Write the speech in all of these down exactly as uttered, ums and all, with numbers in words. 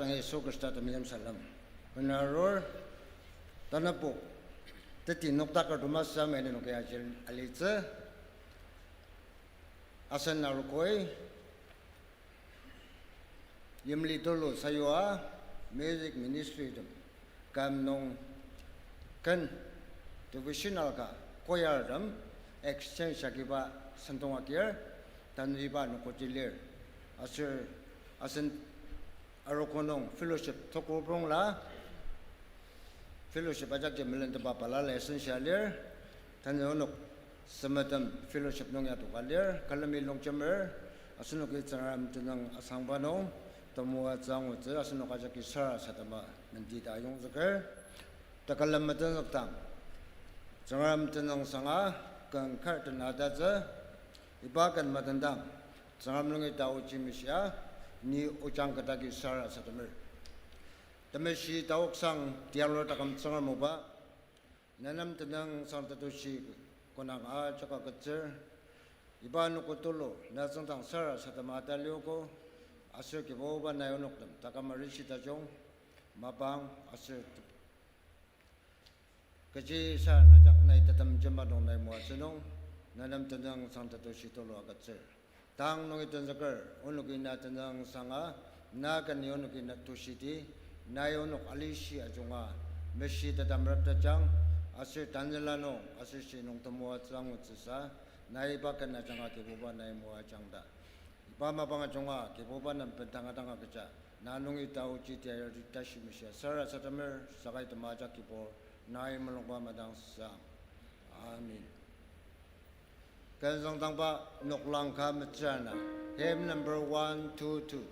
Yisu Khrista temeim salem. Benarur, tanapok, teti noktaker temasü ama nenoki ajir alitsü. Asen arogoi, yimli tulu sayua, music ministry tem, kam nung ken devotional ka choir tem exchange agiba sentong agir, tanü iba nokoti lir. Aser asen arogo nung fellowship tokobrongla, fellowship ajakji melentemba balala asen shia lir, tanü onok semetem fellowship nung ya toka lir, külemi longjemer, asenoki Tsüngrem tenüng asangba nung, temoatsü angutsü, asenok ajaki sarasadema menti ta ayongzüker, tekülem metenzükdang, Tsüngrem tenüngsanga, ken kar tena tatsü, iba ken metendang, Tsüngrem nungi taochi meshia, ni ojang ketagi sarasademer. Temeshi taoksang tialur taküm Tsüngrem oba, nenem tenüngsang tetushi konang ajak agütsür, iba nokotulu na tsüngdang sarasadema ataliogo, aser Kibuba nai onok nem taküm arishi tajung, mapang aser kechisa na jak nai tetem jemba nung nai moatsü nung, nenem tenüngsang tetushi tulu agütsür. Tang nungi tenzüker, onoki na tenüngsanga, na kani onoki na tushiti, nai onok alishi ajunga, meshi tetem rep tajang, aser tanela nung, aser shi nung temoatsü angutsüsa, nai iba ken ajanga Kibuba nai moajang ta. Iba mapang ajunga Kibuba nem bendanga danga kecha, na nungi taochi tiayarti tashi meshia sarasademer, sakai tema ajak Kibur, nai mulungba madangsang. Amen. Kenzüngdangba noklang ka metsürana, hymn number one two two.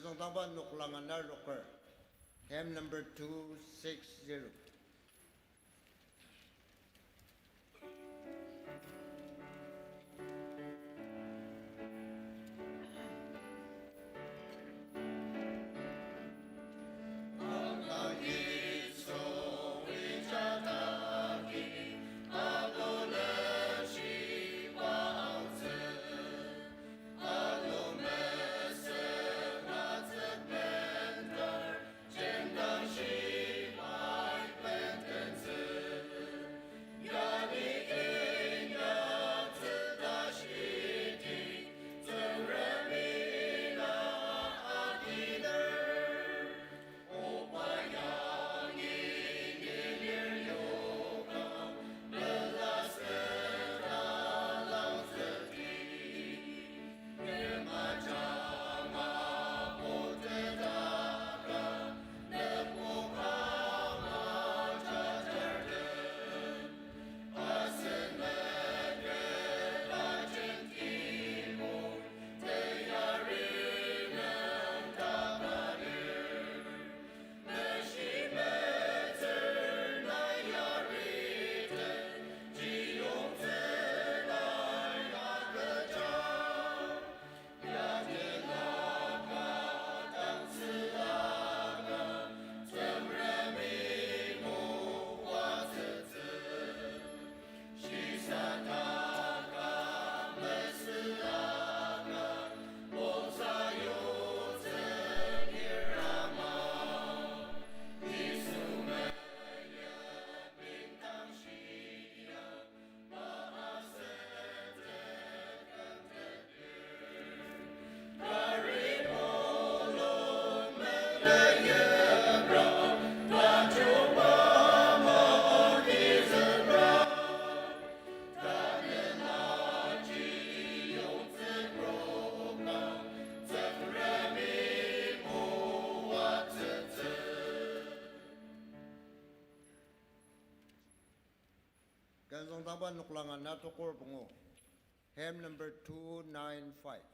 Züngdangba noklang ana roker. Hymn number two six zero. Ken Züngdangba noklang ana tokor pungu. Hymn number two nine five.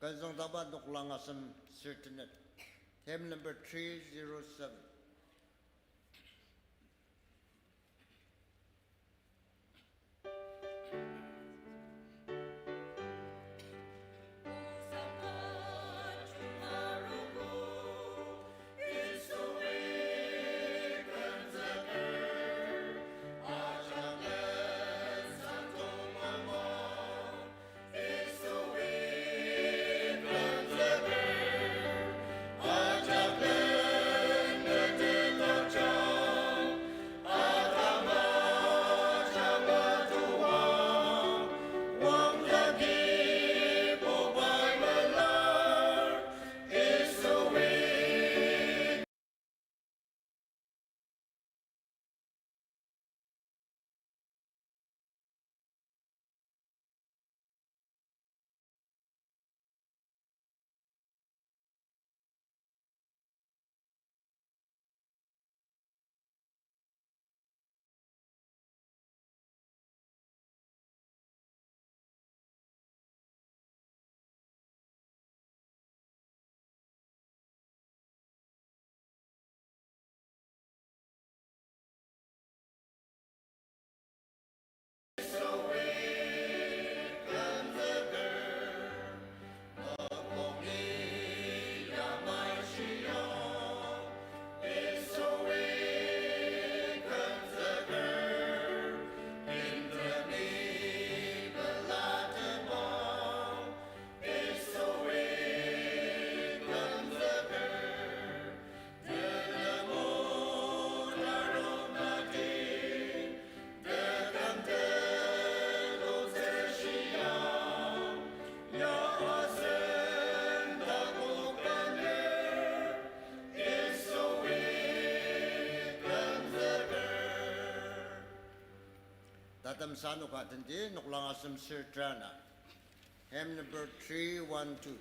Benzüng taba noklang asem sir tenet. Hymn number three zero seven. Tatem sanu ka tenti noklang asem sir trana. Hymn number three one two.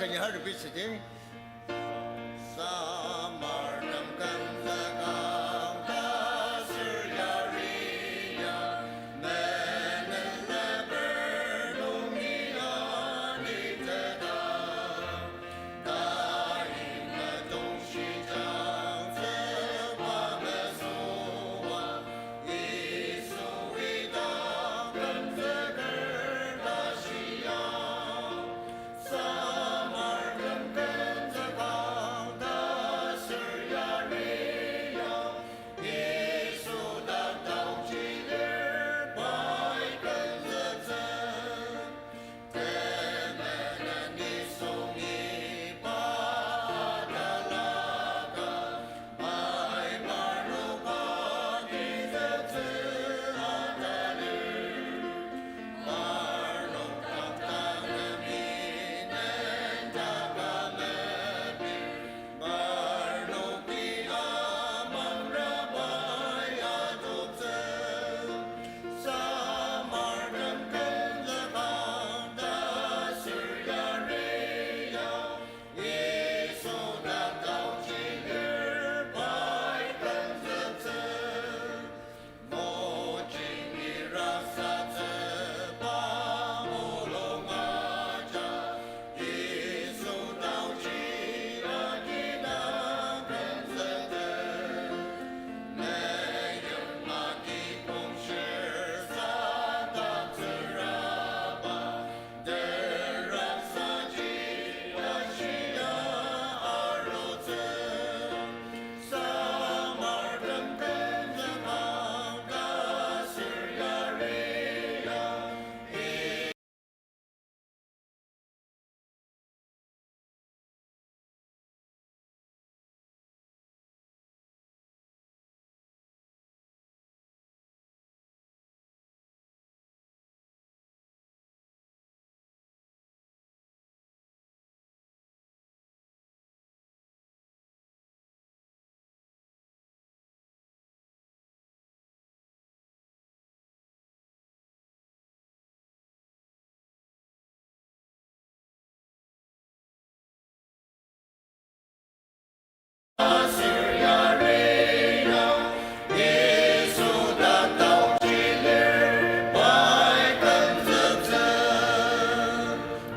Kani harbi sidi. Samar nem kenzükang ta sür yari ya, menen leper nungi aniteta.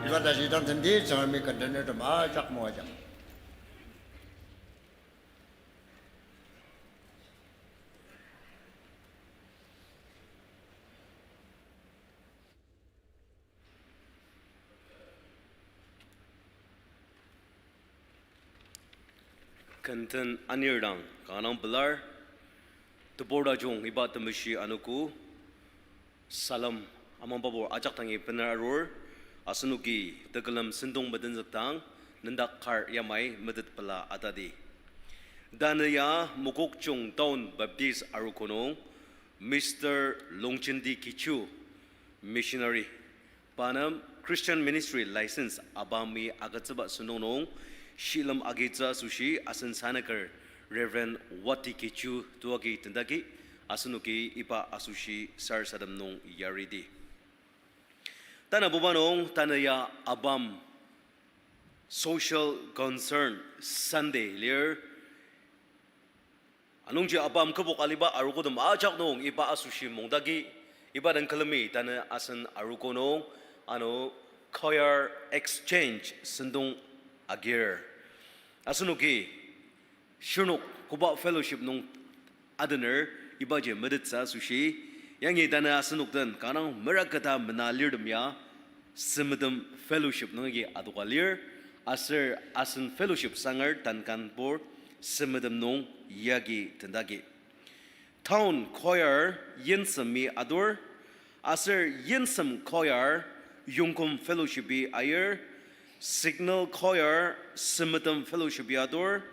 Iba tashi dang tendi Tsüngremi kentenertem ajak moajang. Kenten anir dang kanga pelar, tebur tajung iba temeshi anogo, salem amang babur ajak dangi bener arur, asenoki tekülem sentong metenzükdang, nendak kar yamai metet pela atadi. Tanü ya Mokokchung Town Baptist Arogo nung, Mister Longchendi Kichu, missionary, pa nem Christian Ministry License ABAM-i agütsüba sentong nung, shilem agitsü asoshi asen sanaker Reverend Wati Kichu tuagi tendagi, asenoki iba asoshi sarasadem nung yaridi. Tanabuba nung, tanü ya ABAM Social Concern Sunday lir. Anungji ABAM kübok aliba arogotem ajak nung iba asoshi mungdagi, iba den külemi tanü asen arogo nung, ano choir exchange sentong agir. Asenoki shirnok koba fellowship nung adener ibaji metettsü asoshi, yangi tanü asenok den kanga meraka ta mena lirtem ya, Sümütem Fellowship nungi adoka lir, aser asen fellowship sanger tankanbur Sümütem nung yagi tendagi. Town Choir Yensemi atur, aser Yensem Choir Yongkum Fellowship-i ayir, Signal Choir Sümütem Fellowship-i atur,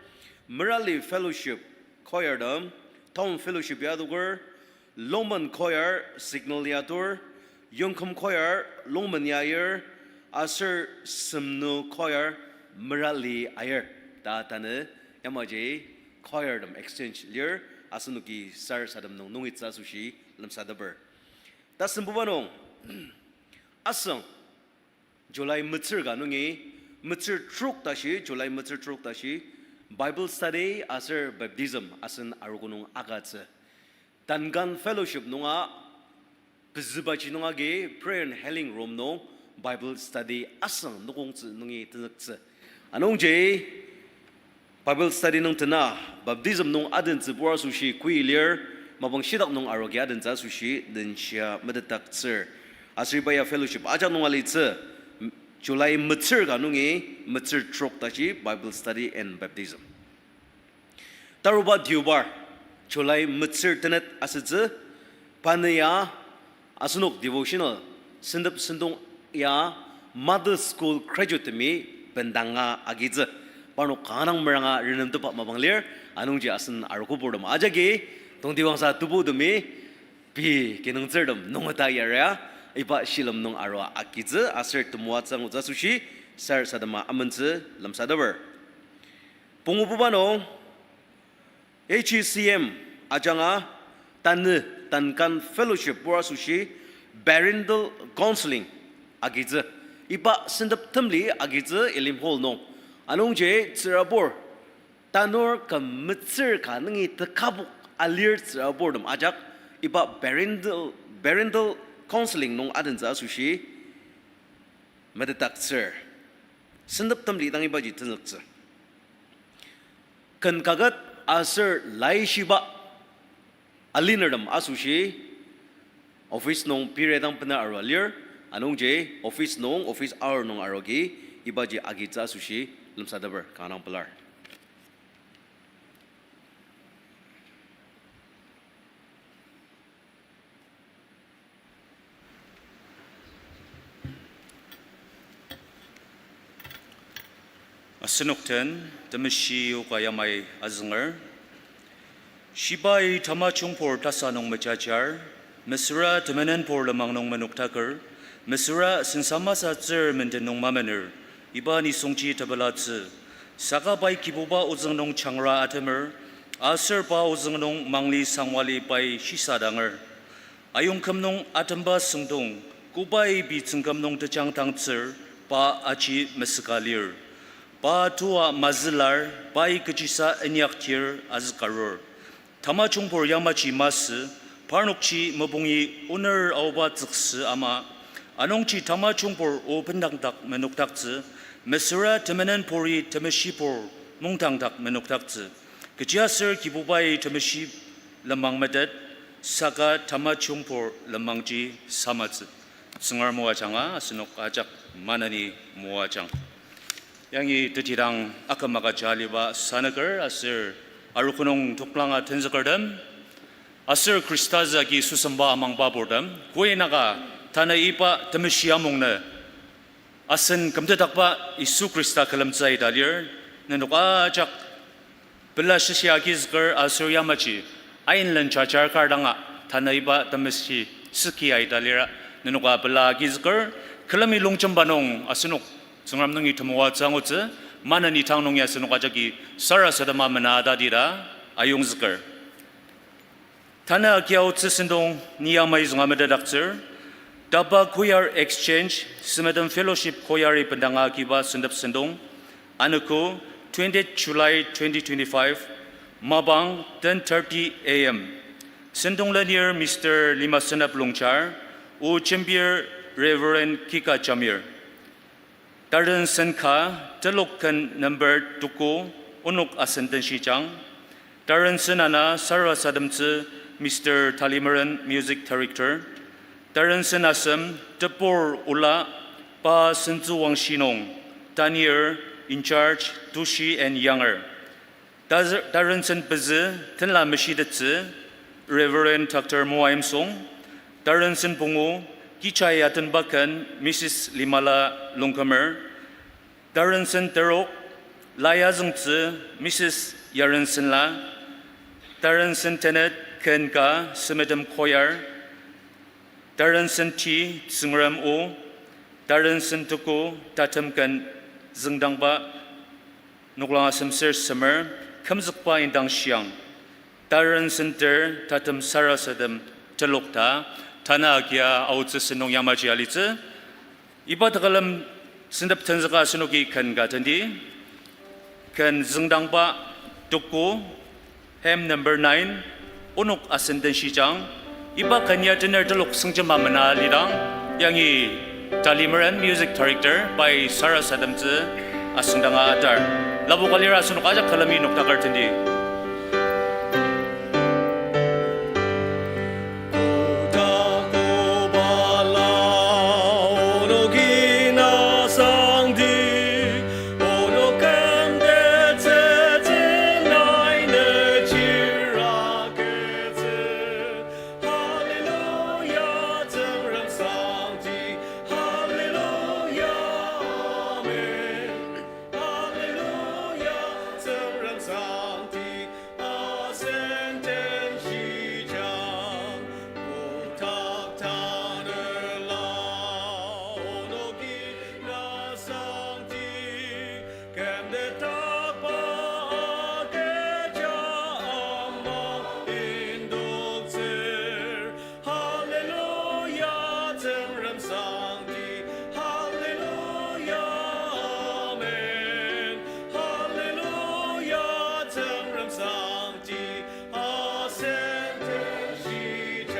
Merali Fellowship Choir tem Town Fellowship-i adoker, Longmen Choir Signal-i atur, Yongkum Choir Longmen-i ayir, aser Sümnu Choir Merali ayir. Ta tanü yamaji choir tem exchange lir, asenoki sarasadem nung nungitsü asoshi lemsateper. Tasembuba nung, asüng July metsür ka nungi Metsür trok tashi, July metsür trok tashi, Bible study aser baptism asen arogo nung agütsü. Duncan Fellowship nunga pezübaji nung agi prayer and healing room nung Bible study asüng nokongtsü nungi tenzüktsü. Anungji Bible study nung tena, baptism nung adentsübur asoshi kui lir, mapang shitak nung arogi adentsü asoshi denshia metetdaktsür. Aser iba ya fellowship ajak nung alitsü, July metsür ka nungi metsür trok tashi Bible study and baptism. Taruba deobar, July metsür tenet asütsü, pa nü ya asenok devotional sentep sentong ya Mother School graduate temi bendanga agitsü. Parnok kanga meranga renemtepba mapang lir, anungji asen arogo purtem ajaki tongtibangsa tebutemi pei kinungtsürtem nungeta yaria iba shilem nung arua agitsü aser temoatsü angutsü asoshi sarasadema amentsü lemsateper. Pungububa nung H E C M ajanga tanü Duncan Fellowship bur asoshi parental counseling agitsü. Iba sentep temli agitsü Elim Hall nung. Anungji tsürabur tanur küm metsür ka nungi tekabok alir tsüraburtem ajak iba parental, parental counseling nung adentsü asoshi metetdaktsür. Sentep temli dang ibaji tenzüktsü. Ken kaket aser laishiba alinertem asoshi office nung period dang bena arua lir, anungji office nung, office hour nung arogi ibaji agitsü asoshi lemsateper kanga pelar. Asenok den temeshi oka yamai azünger. Shibai tamajungpur tasa nung mejajar, mesüra temenenpur lenmang nung menoktaker, mesüra sensamasa tsür menden nung mamener, iba nisungji tepelatsü. Saka pai Kibuba ozüng nung jangra atemer, aser pa ozüng nung mangli sangwali pai shisadanger. Ayongküm nung atemba süngdong, koba ibi tsüngküm nung tejangdangtsür, pa aji mesüka lir. Pa tua mazülar, pai kechisa inyaktir azükarur. Tamajungpur yamaji masü, parnokji mobungi oner aoba tsüksü ama, anungji tamajungpur o bendangdak menokdaktsü, mesüra temenenpuri temeshipur mungdangdak menokdaktsü. Kechiaser Kibubai temeshi lenmang metet, saka tamajungpur lenmangji samatsü. Tsüngrem moajanga asenok ajak maneni moajang. Yangi tetidang aküm agüja aliba sanüker aser arogo nung toklanga tenzükertem, aser Khrista züagi süsemba amangba purtem, koinaka tanü iba temeshi amungnü asen kümtetdakba Yisu Khrista külemtsü ita lir, nenok ajak pela shishia agizüker aser yamaji ainlen jajar kar danga tanü iba temeshi süki ita lira, nenoka pela agizüker, külemi longjemba nung asenok Tsüngrem nungi temoatsü angutsü, maneni tang nungi asenok ajaki sarasadema mena tatita ayongzüker. Tanü agia aotsü sentong ni yamai zünga metetdaktsür, Taba Choir Exchange, Sümetem Fellowship Choir-i bendanga agiba sentep sentong, anogo twenty July twenty twenty-five, mapang ten thirty A M. Sentong lenir Mister Limasenap Longchar, o jembir Reverend Kika Jamir. Taren sen ka, telok ken number tuko, onok asen denshijang. Taren sen ana sarasademtsü Mister Talimeren, Music Director. Taren sen asem, tebur ola, pa sentsü wangshi nung, tanir, in charge, tushi and younger. Tazer-, Taren sen pezü, tenla meshitettsü, Reverend Doctor Moaimsong. Taren sen pungu, kichai atenba ken, Missus Limala Longkumer. Taren sen terok, la yazüngtsü, Missus Yarensenla. Taren sen tenet, ken ka, Sümetem Choir. Taren sen ti, Tsüngrem o. Taren sen tuko, tatem ken, züngdangba, noklang asem ser semer, kümzükba indang shiang. Taren sen ter, tatem sarasadem telok ta, tanü agia aotsü sentong yamaji alitsü. Iba tekülem Sentep tenzüka asenoki ken ka tendi. Ken züngdangba tuku, hymn number nine, Onok Asen Tenshijang. Iba ken ya tener telok sengjema mena lidang, yangi Tali Meren, music director, pai sarasademtsü asüngdanga atar. Lapoka lira asenok ajak külemi noktaker tendi. Koda kobala onoki na sangdi, onok kümdaktsütsü nai ne chira ketsü. Hallelujah, Tsüngrem sangdi, Hallelujah, Amen. Hallelujah, Tsüngrem sangdi, asen tenshijang, otak tanela, onoki na sangdi, kümdaktsüba akecha ama indoktsür. Hallelujah, Tsüngrem sangdi. Hallelujah, amen. Hallelujah, Tsüngrem sangdi. Asen tenshijang,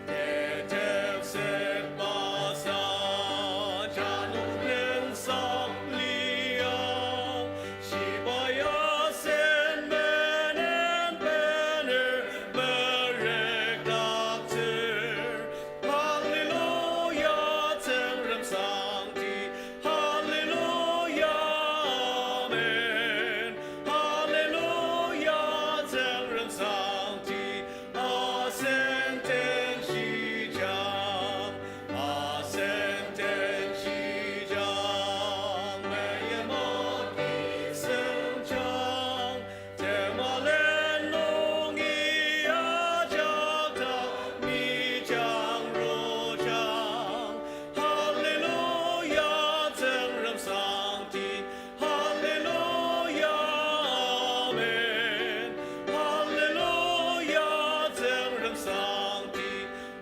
tetepset basa, janung nensang liang. Shibai asen menen bener merek daktsür. Hallelujah, Tsüngrem sangdi. Hallelujah, amen. Hallelujah, Tsüngrem sangdi. Asen tenshijang, asen tenshijang, meyima ki sengjang, temalen nungi ajak ta mijang rojang. Hallelujah, Tsüngrem sangdi. Hallelujah, amen. Hallelujah, Tsüngrem sangdi,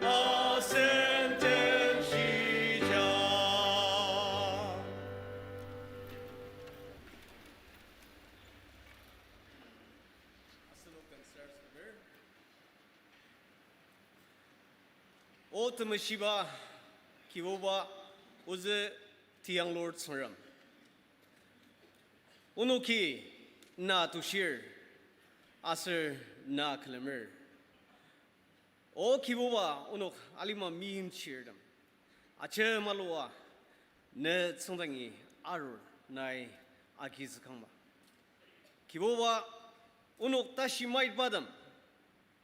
asen tenshijang. O temeshiba Kibuba, ozü tiyanglur Tsüngrem. Onoki na tushir, aser na külemer. O Kibuba, onok alima meimchirtem ajemalu-a ne tsüngdangi arur nai agizükangma. Kibuba, onok tashi maitbatem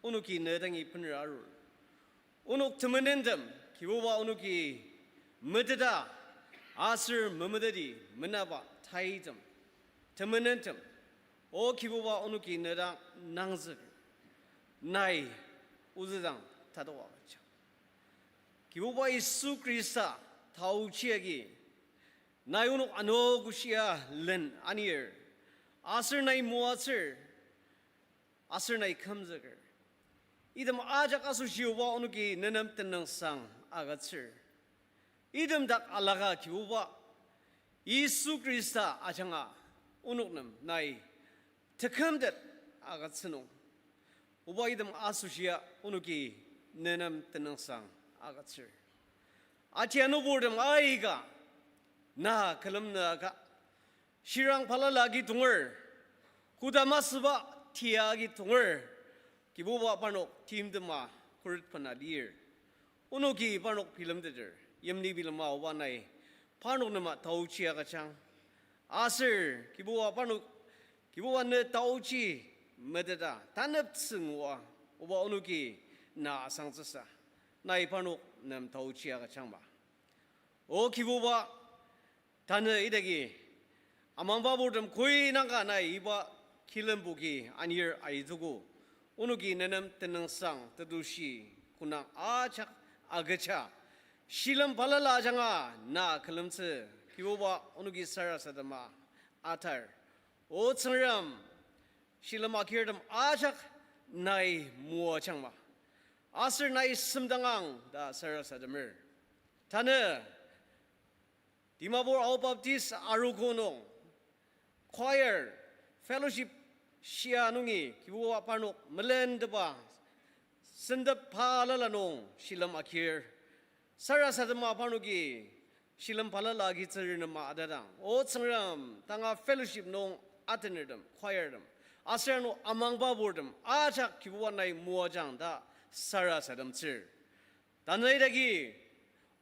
onoki ne dangi bener arur. Onok temenentem, Kibuba, onoki meteta aser memeteti menaba taitem, temenentem, O Kibuba, onoki ne dang nangzüker, nai ozü dang tatoa agüjang. Kibuba Yisu Khrista taochi agi, nai onok anogoshia len anir, aser nai moatsür, aser nai kümzüker. Item ajak asoshi Oba onoki nenem tenüngsang agütsür. Item dak alaka Kibuba, Yisu Khrista ajanga onok nem nai tekümtet agütsü nung, Oba, item asoshia onoki nenem tenüngsang agütsür. Atianuburtem aika na külemnü aka, shirang balala agi tonger, koda masüba tia agi tonger, Kibuba, parnok timtema khuret bena lir. Onoki parnok bilemteter, yimli bilema Oba, nai parnok nem taochi agüjang. Aser Kibuba, parnok, Kibuba, ne taochi meteta taneptsü ngua, Oba, onoki na asangtsüsa, nai parnok nem taochi agüjangma. O Kibuba, tanü idaki amangbaburtem koi nangka nai iba kilemboki anir aitogo, onoki nenem tenüngsang tetushi konang ajak agüja. Shilem balala ajanga na külemtsü, Kibuba, onoki sarasadema atar. O Tsüngrem, shilem agirtem ajak nai moajangma, aser nai semdangang ta sarasademer. Tanü Dimapur Ao Baptist arogo nung choir fellowship shia nungi Kibuba parnok melentepa sentep balala nung shilem agir. Sarasadema parnoki shilem balala agitsür nem atadang, O Tsüngrem, tanga fellowship nung atenertem, choirtem, aser ano amangba purtem ajak Kibuba nai moajang ta sarasademtsür. Tanü idaki,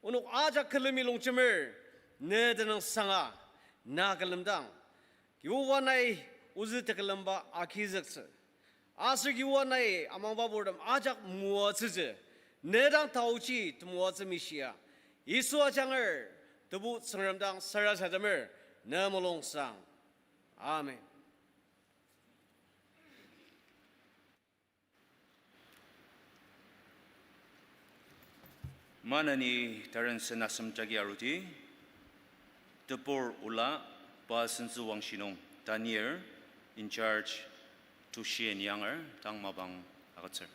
onok ajak külemi longjemer, ne tenüngsanga, na külemdang Kibuba nai ozü tekülemba agizüktsü. Aser Kibuba nai amangba purtem ajak moatsütsü, ne dang taochi temoatsü mishia, Yisu ajanger, Tebu Tsüngrem dang sarasademer, ne mulungsang. Amen. Maneni taren sen asem jagi aruti, tebur ola pa sentsü wangshi nung Daniel in charge Tushen Yanger dang mapang agütsür.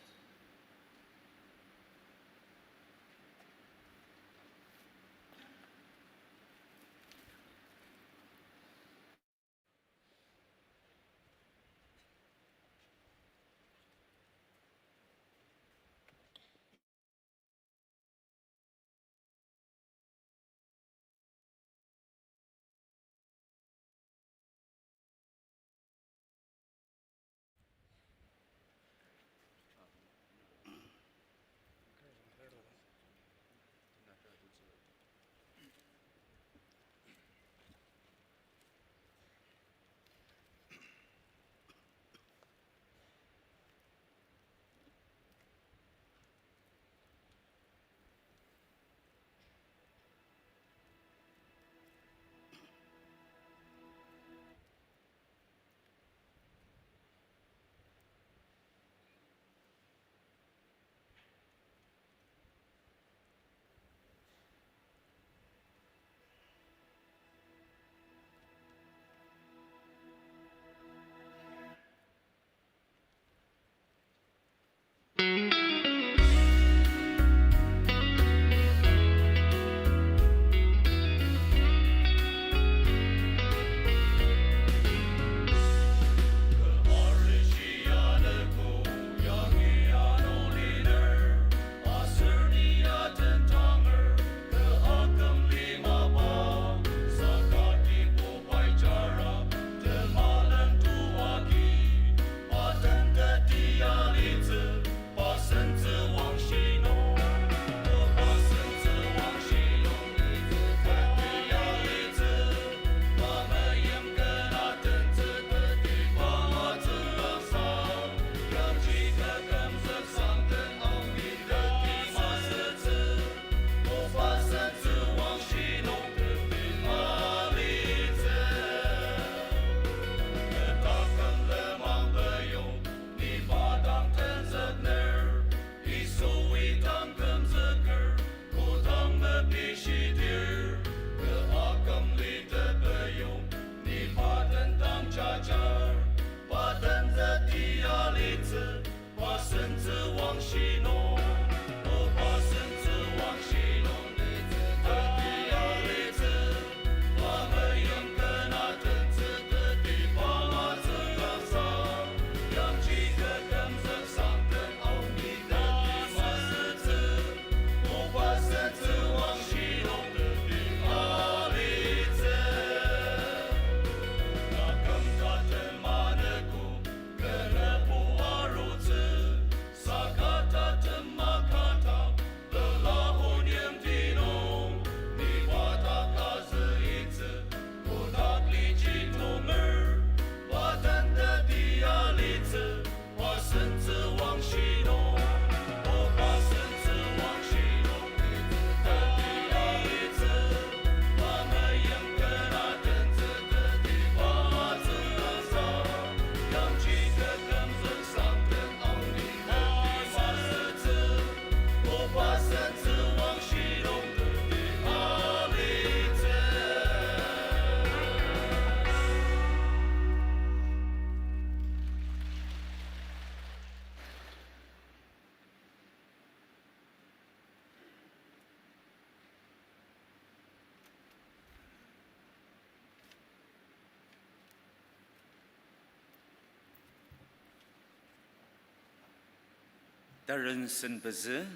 Taren sen pezü,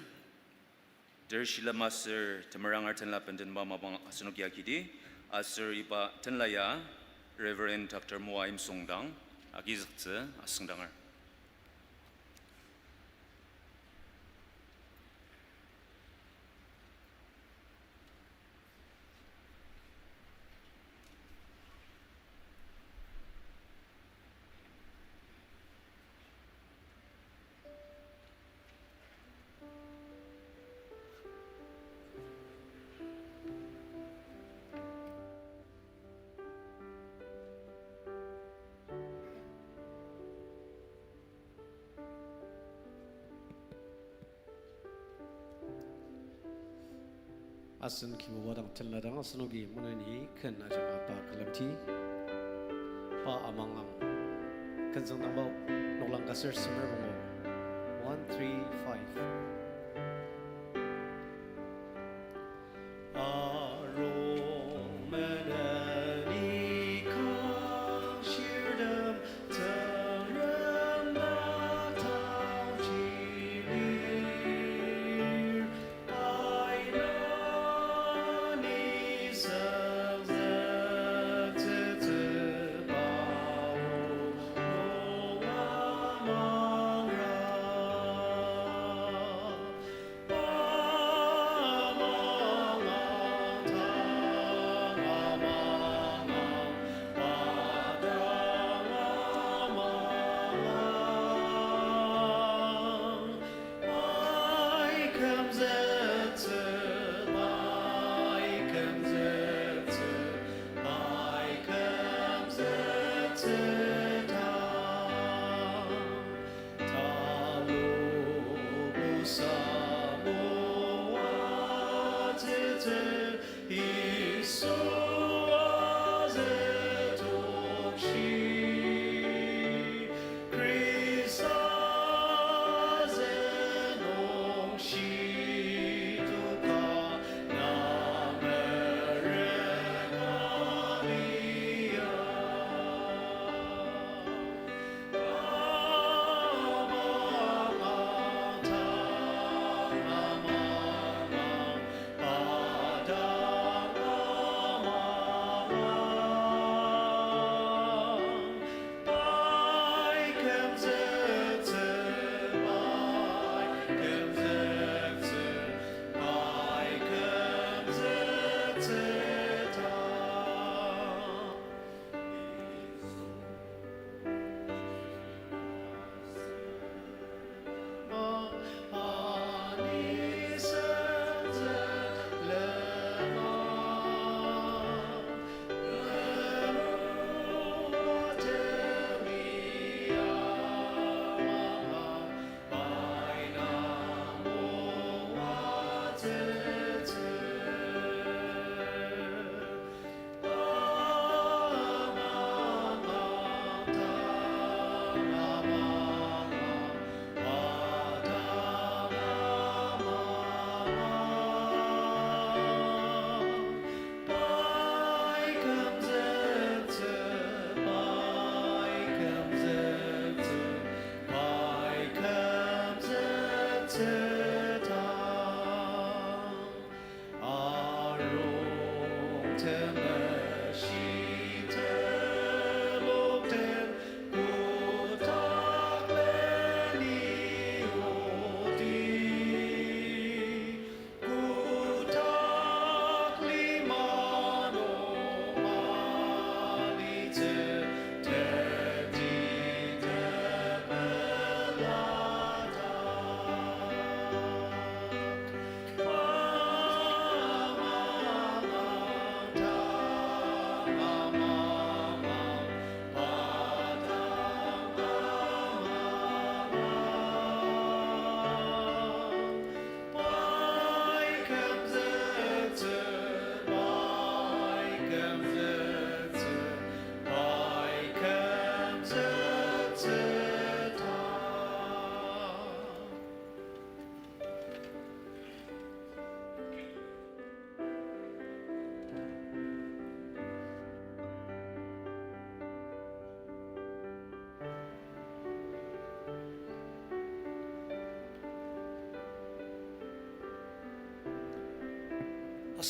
ter shilem aser temeranger tenla bendenba mapang asenok ya kidi, aser iba tenla ya Reverend Doctor Moa Imsong dang agizüktsü asüngdanger. Asen Kibuba dang tenla dang asenoki maneni ken ajanga pa külemti. Pa amangang. Ken züngdangba noklang ka ser semer pungu. One, three, five. Arung meneni kang shirtem Tsüngrem na tangji lir.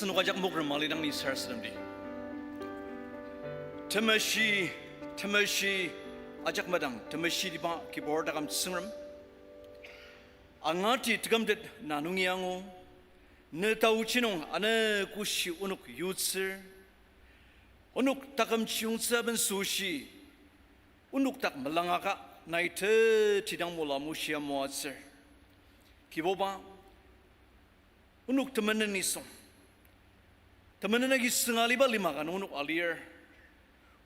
Asenok ajak mokren malidang ni sarasademdi. Temeshi, temeshi, ajak madang, temeshitiba Kibur taküm Tsüngrem. Angati tekümtet na nungi angu, ne taochi nung ane koshi onok yutsür, onok taküm chiyongtsü aben süshi, onok dak melangaka nai tetidang mola mushia moatsür. Kibuba, onok temenen nisung, temenen agi sünga aliba lima ka nung onok alir.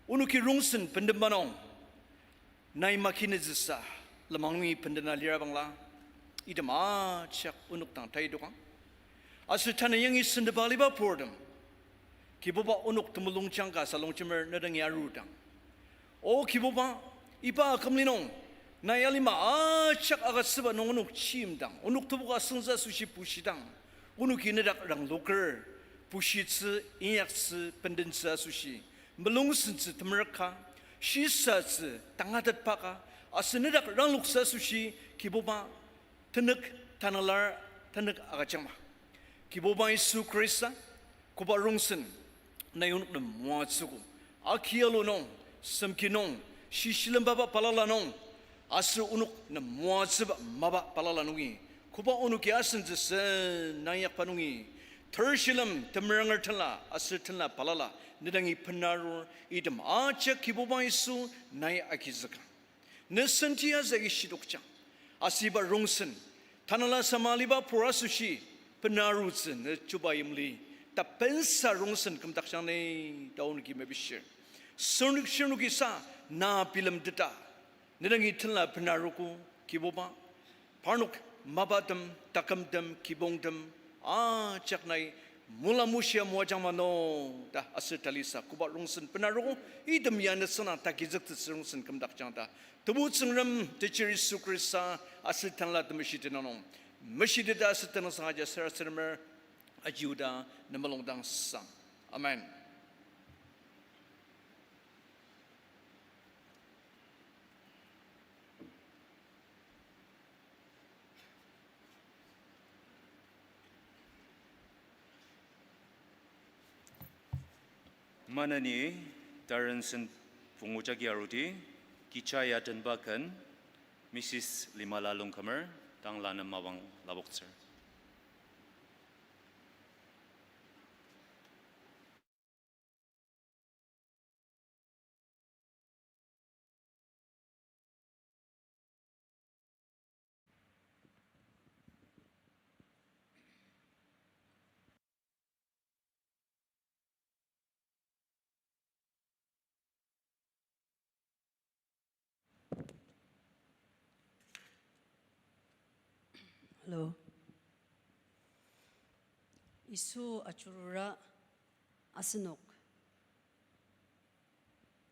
Onoki rongsen bendenba nung, nai makinetsüsa, lenmang nungi bendena lira bangla, item ajak onok dang taidokang. Aser tanü yangi sendeba aliba purtem, Kibuba onok temulungjang ka salongjemer ne dangi arudang. O Kibuba, iba akümli nung, nai alima ajak agütsüba nung onok chimdang, onok tebok asüngtsü asoshi bushidang, onoki nedak rangloker, bushitsü, inyaktsü, bendentsü asoshi, mulungsentsü temerük ka, shisatsü tangatetba ka, aser nedak rangloktsü asoshi Kibuba, tenük tanalar, tenük agüjangma. Kibuba Yisu Khrista, koba rongsen, nai onok nem moatsüogo. Akialu nung, semki nung, shishilemba balala nung, aser onok nem moatsüba mapa balala nungi, koba onoki asentsüsen nai inyakba nungi, tershilem temeranger tenla aser tenla balala, ne dangi benarur, item ajak Kibuba Yisu nai agizüka. Ne senti azügi shidokjang. Aser iba rongsen, tanela sama aliba pur asoshi, benarutsü ne chuba yimli, tapensa rongsen kümdakjang ni ta onoki mepishir. Sernok shirnokisa na bilemteta, ne dangi tenla benarogo Kibuba. Parnok mapatem, takümtem, kibongtem, ajak nai mola mushia moajangma no ta aser talisa koba rongsen benarogo, item ya ne sena takizüktettsü rongsen kümdakjang ta. Tebu Tsüngrem, techir Yisu Khrista, aser tanela temeshi tenüng nung, meshiteta aser tenüngsang aja sarasademer, ajiuda ne mulung dang sang. Amen. Maneni tarensen pungu jagi arudi, kecha ya tenba ken, Missus Limala Longkumer, tang lanem mapang lapoktsür. Hello. Yisu achurura asenok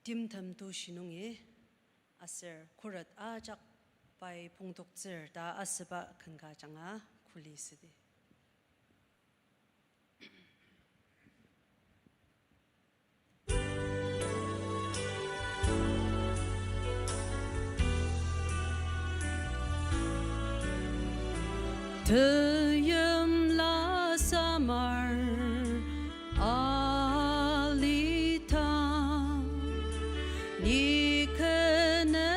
timtem tushi nungi aser khuret ajak pai pongtoktsür ta asüba ken ka ajanga kuli südi. Teimla samar alidang, ni kenü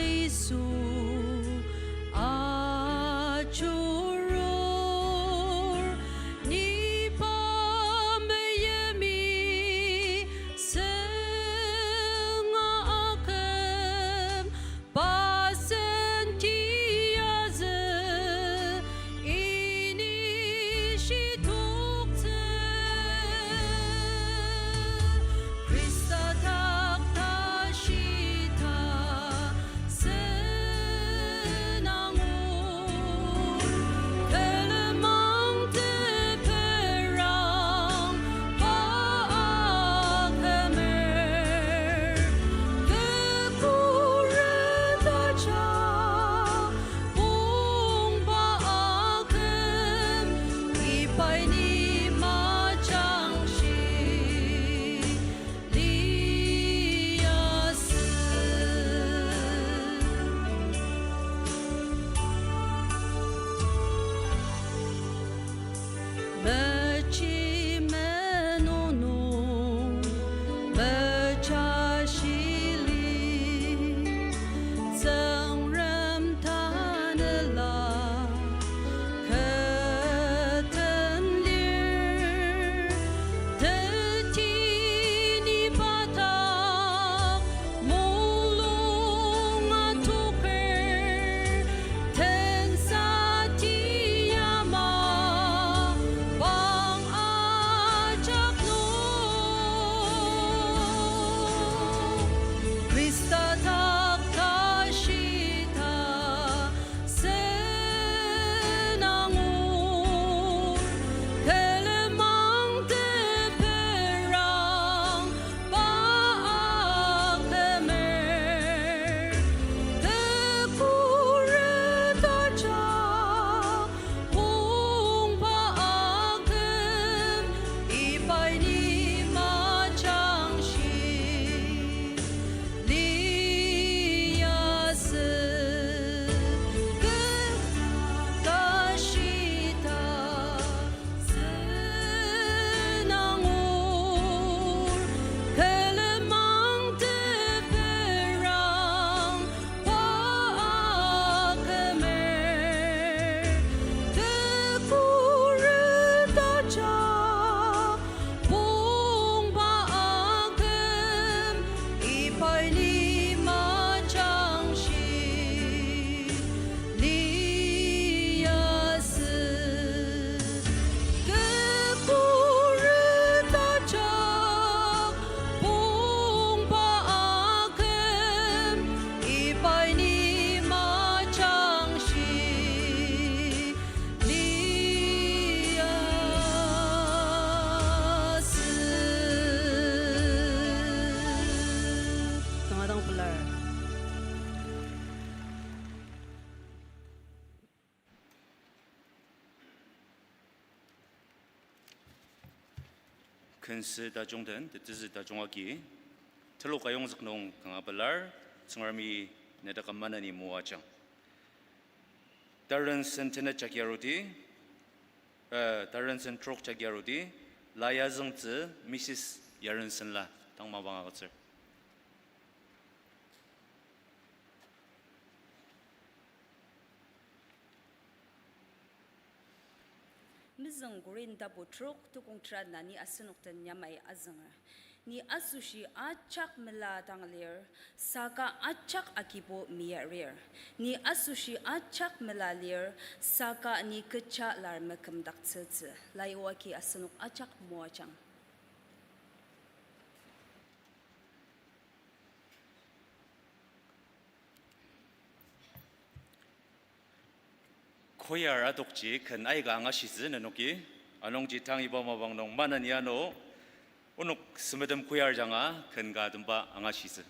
Yisu achurur, ni pa meyimi sünga aküm, pa senti azü i Kensü tajung den tetezü tajung agi, telok ayongzük nung kanga pelar, Tsüngremi nedaka maneni moajang. Tarensen tenet jagi aruti, eh, tarensen trok jagi aruti, la yazüngtsü Missus Yarensenla tang mapang agütsür. Mezüng Korinth tapu trok tukong tera nani asenok den yamai azünger. Ni asoshi ajak mela dang lir, saka ajak agibo miyarir. Ni asoshi ajak mela lir, saka ni kecha lar mekümdaktsütsü. Lai o agi asenok ajak moajang. Choir adokji ken aika angashitsü nenoki, anungji tang iba mapang nung maneni ano, onok semetem choir janga ken ka temba angashitsü.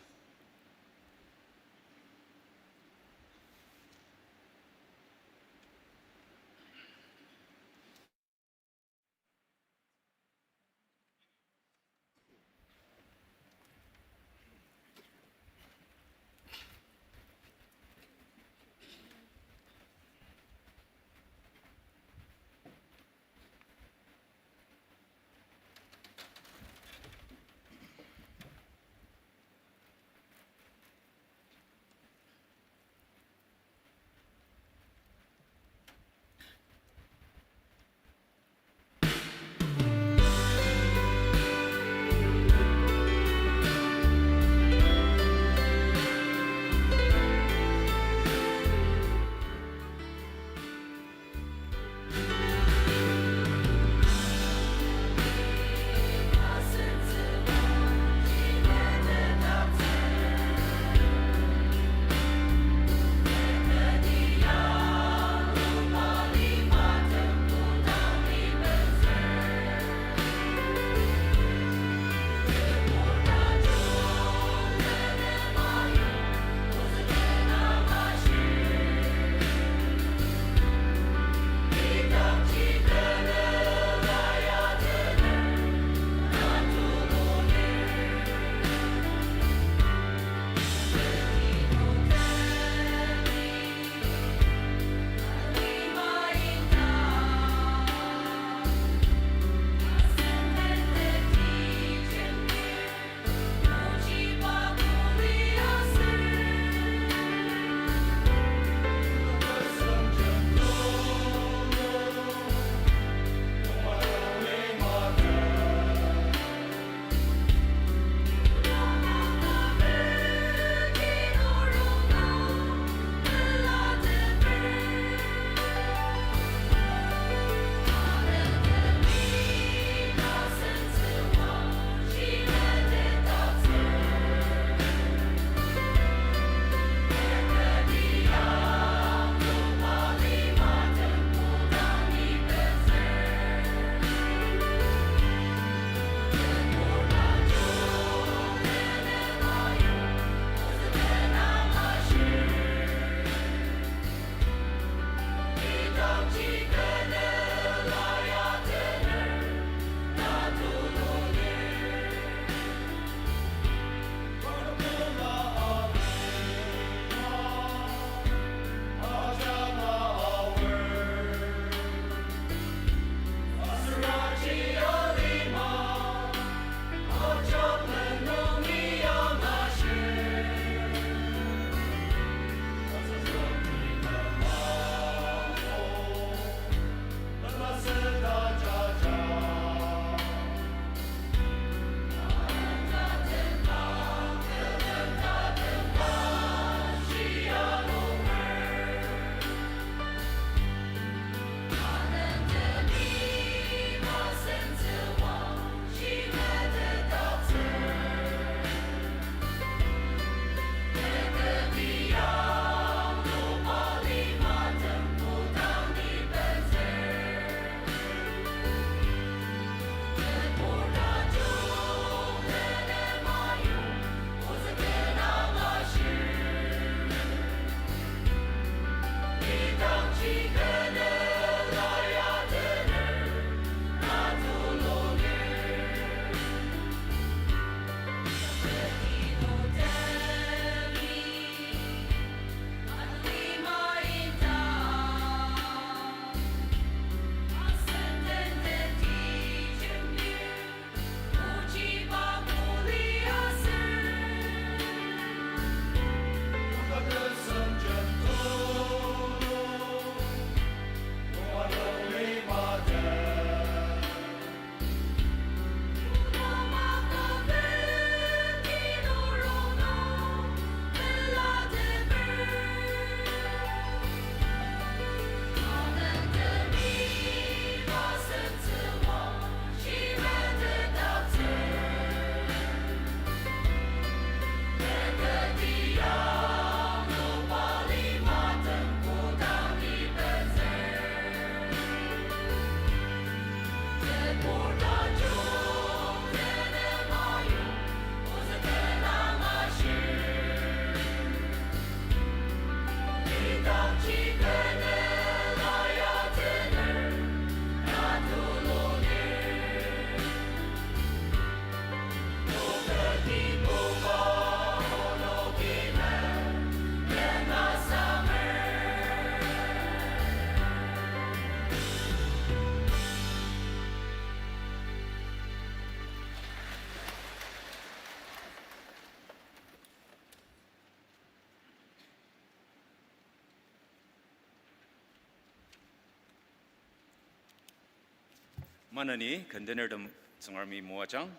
Maneni kendenertem Tsüngremi moajang.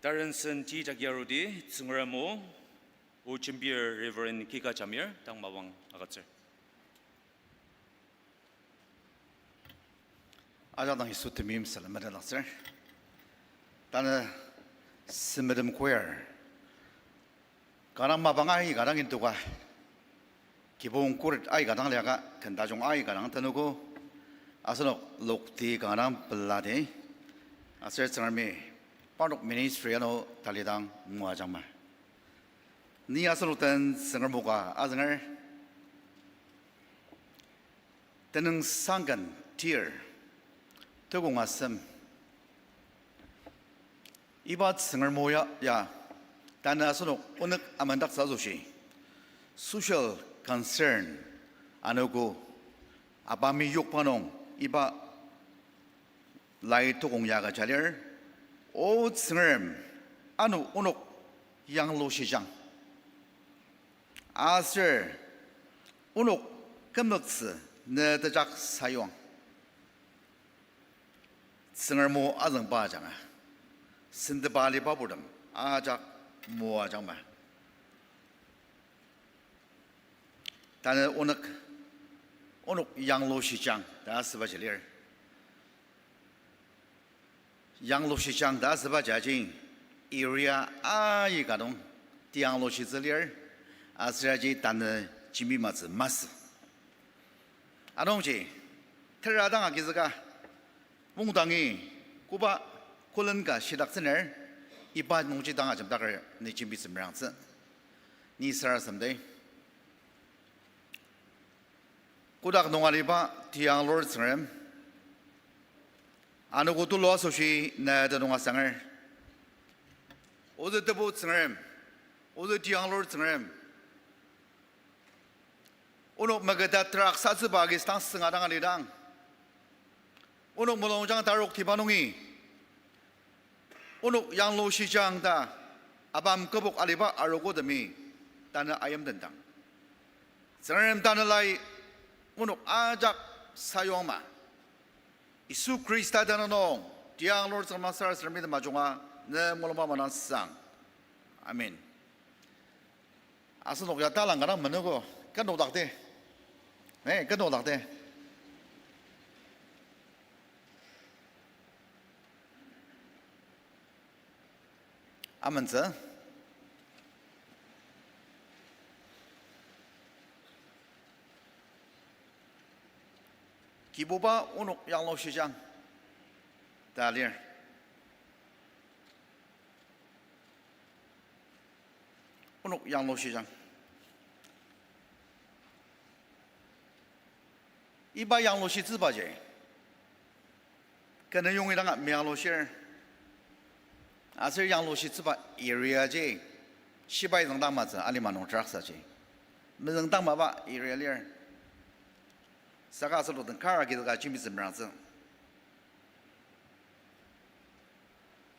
Tarensen ti jagi arudi Tsüngrem o, o jembir Reverend Kika Jamir dang mapang agütsür. Ajak dang Yisu temeim salem metetdaktsür. Tanü sempettem choir kanga mapang aika dang indoka, kibong khuret aika dang liaka, ken tajung aika dang tenogo, asenok lokti kanga dang pelati, aser Tsüngremi parnok ministry ano talidang moajangma. Ni asenok den Tsüngrem o ka azünger, Tenüngsangken Tir, tukong asem. Iba Tsüngrem o ya, ya, tanü asenok onük amendaktsü asoshi, social concern anogo, abami yokba nung iba lai tukong ya agüja lir. O Tsüngrem, ano onok yanglushijang. Aser onok kümzüktsü ne tejak sayuang. Tsüngrem o azüngba ajanga, sentepa aliba purtem ajak moajangma. Tanü onük, onok yanglushijang ta asübaji lir. Yanglushijang ta asübaji aji area aika nung tiyanglushitsü lir, aser aji tanü jembimatsü masü. Anungji, tera dang agizüka, mungdangi koba kolen ka shidaktsüner, iba nungji dang ajemdaker ni jembitsü merangtsü. Ni sarasademdi. Kotak nung aliba tiyanglur Tsüngrem, anogo tulu asoshi na tenüng asanger. Ozü tebu Tsüngrem, ozü tiyanglur Tsüngrem, onok meketa teraksatsüba agi stang sünga dang alidang, onok mulungjang taroktiba nungi onok yanglushijang ta apam kübok aliba arogotemi tanü ayimtendang, Tsüngrem tanü lai onok ajak sayuangma. Yisu Khrista tenüng nung tiyanglur Tsüngrem sarasademdi majunga ne mulungba manang sang. Amen. Asenok ya talang kanga menogo, kenokdakdi. Eh, kenokdakdi. Amentsü. Kibuba onok yanglushijang ta lir. Onok yanglushijang. Iba yanglushitsübaji kenü yongi danga meyanglushir. Aser yanglushitsüba area ji shibai züngdang matsü alima nung teraksaji. Mezüngdang maba area lir. Saka asenok den kar agizüka jembitsü merangtsü.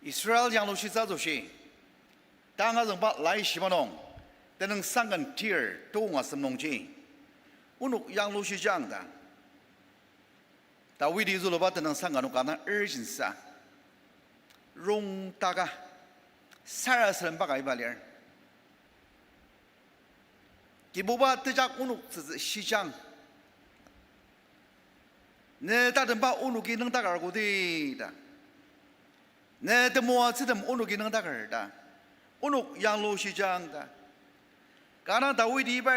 Israel yanglushitsü asoshi, tanga züngba laishiba nung, tenüngsangken tir tukong asem nungji, onok yanglushijang ta Dawidi züluba tenüngsang ka nung kanga urgency, rongtaka, sarasademba ka iba lir. Kibuba tejak onok tsütsü shijang. Ne tatemba onoki nüngdaker koda ta. Ne temoatsütem onoki nüngdaker ta. Onok yanglushijang ta. Kanga Dawidi iba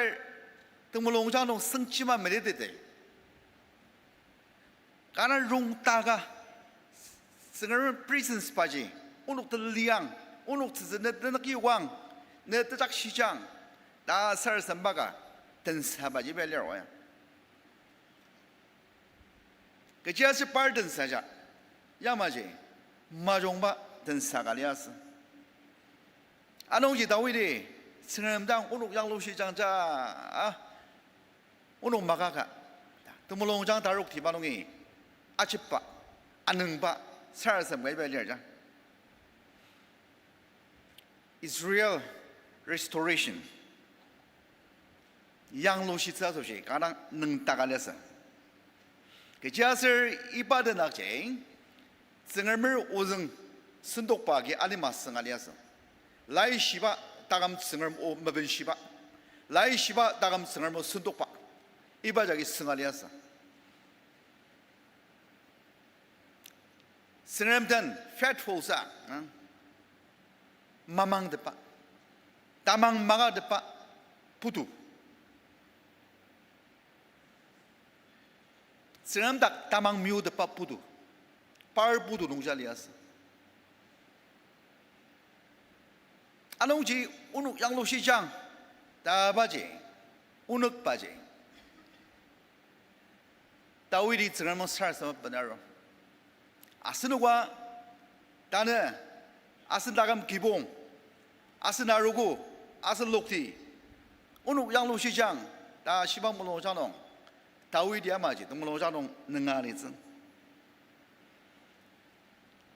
temulungjang nung sengchima metetete. Kanga rongtaka, Tsüngrem presence baji, onok teliang, onok tsütsü ne tenük yokang, ne tejak shijang, ta sarasademba ka tensabaji iba lir oya. Kechiaser par tensaja, yamaji majungba tensa ka liasü. Anungji Dawidi, Tsüngrem dang onok yanglushijangja, a, onok makaka, temulungjang taroktiba nungi achiba, anüngba sarasadem ka iba lirja. Israel restoration yanglushitsü asoshi kanga nüngdaka liasü. Kechiaser iba tenakji, Tsüngremer ozüng sentokba agi alima sünga liasü. Laishiba taküm Tsüngrem o mepenshiba. Laishiba taküm Tsüngrem o sentokba. Iba jagi sünga liasü. Tsüngrem den faithful sa, ah, mamangtepa, tamang makatepa putu. Tsüngrem dak tamang meyutepa putu, par putu nungja liasü. Anungji onok yanglushijang, ta baji, onokbaji Dawidi Tsüngrem o sarasadema benaru. Asenoka tanü asen taküm kibong, asen arogo, asen lokti, onok yanglushijang ta shiba mulungjang nung, Dawidi amaji temulungjang nung nünga alitsü.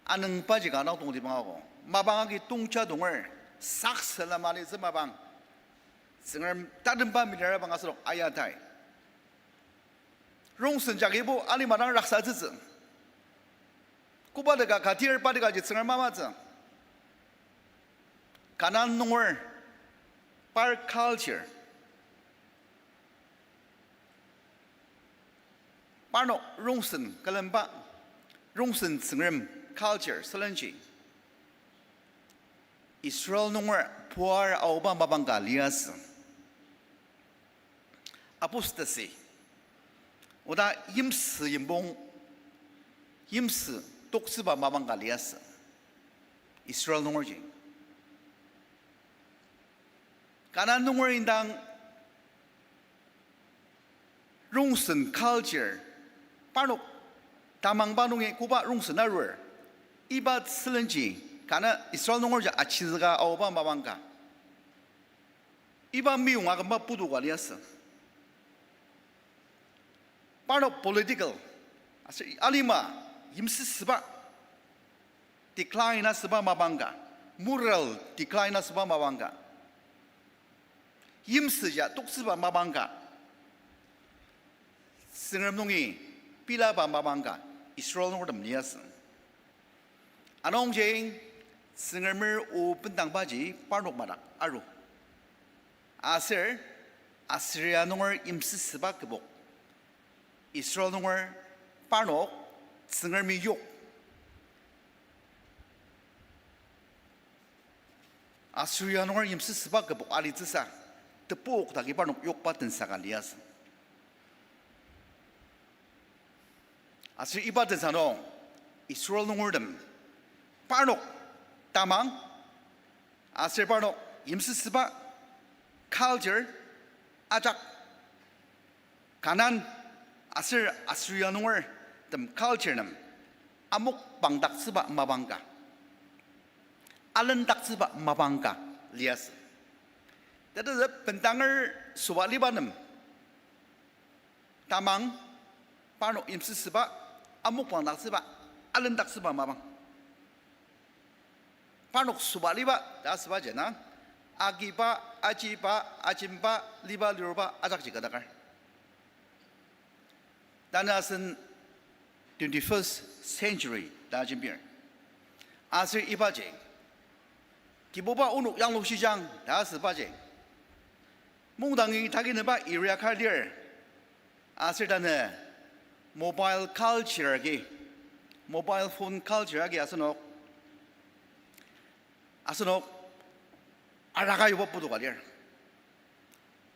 Anüngbaji kanga tongtibang ako. Mapang agi tongja tonger, saksalema alitsü mapang. Tsüngrem tatemba milir bang asenok ayatai. Rongsen jagibo alima dang raksatsütsü. Koba teka katir pa tekaji Tsüngrem amatsü. Kanan nunger par culture, parnok rongsen külemba, rongsen Tsüngrem culture sülenji Israel nunger puar aoba mapang ka liasü. Apostasy, oda yimsü yimbong, yimsü toktsüba mapang ka liasü Israel nungerji. Kanan nunger indang rongsen culture, parnok tamangba nungi koba rongsen arur, iba sülenji, kana Israel nungerji achizüka aoba mapang ka. Iba meyong akümba putu ka liasü. Parnok political, aser alima yimsüsüba decline asüba mapang ka, moral decline asüba mapang ka, yimsüja toktsüba mapang ka, Tsüngrem nungi pilaba mapang ka Israel nungertem liasü. Anungji Tsüngremer o bendangbaji parnok madak aru. Aser Assyria nunger yimsüsüba kübok, Israel nunger parnok Tsüngremi yok. Assyria nunger yimsüsüba kübok alitsüsa, tepok dagi parnok yokba tensa ka liasü. Aser iba tensa nung Israel nungertem parnok tamang aser parnok yimsüsüba culture ajak Kanan aser Assyria nungertem culture nem amok pangdaktsüba mapang ka, alendaktsüba mapang ka liasü. Tetezü bendanger sobaliba nem tamang parnok yimsüsüba, amok pangdaktsüba, alendaktsüba mapang. Parnok sobaliba ta asübaji na, agiba, ajiba, ajimba, liba, liruba ajakji kadakar. Tanü asen twenty-first century ta jembir. Aser ibaji, Kibuba onok yanglushijang ta asübaji, mungdangi takineba area ka lir. Aser tanü mobile culture agi, mobile phone culture agi asenok, asenok araka yuba putu ka lir.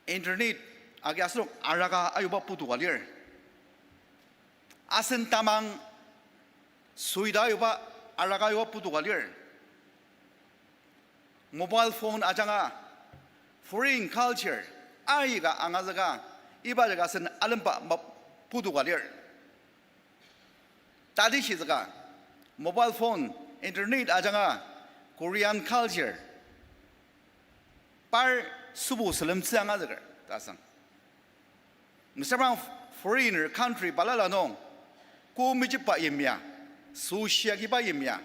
Internet agi asenok araka ayuba putu ka lir. Asen tamang suida ayuba araka ayuba putu ka lir. Mobile phone ajanga foreign culture aika angazüka, iba jaka asen alemba ma-, putu ka lir. Tati shizüka, mobile phone, internet ajanga Korean culture par sübu sülemtsü angazüker ta sang. Mesüra foreigner country balala nung, ko mejiba yimya, süshia kiba yimya,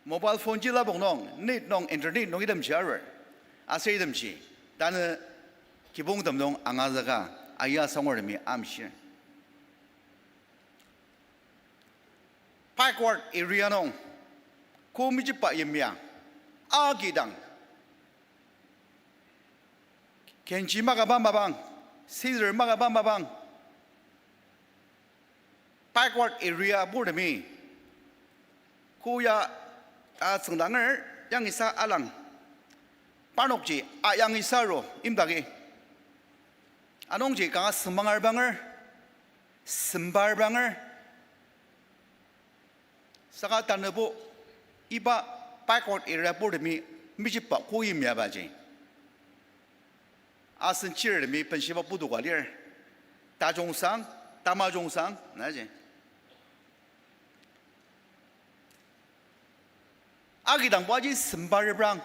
mobile phone ji lapok nung, net nung, internet nung itemji arur. Aser itemji, tanü kibongtem nung angazüka, aya sangur temi amshir. backward area nung, ko michiba yimya, agidang, kenji makaba mapang, scissor makaba mapang, backward area purtemi, ko ya, a, tsüngdanger, yangisa alang. Parnokji, a, yangisa ro, imdaki. Anungji kanga sümang arbanger, sümba arbanger. Saka tanübo iba backward area purtemi michiba ko yimyabaji, asen chirtemi benshiba putuka lir. Tajung sang, tamajung sang, naji. Agidangbo aji sümba reprang.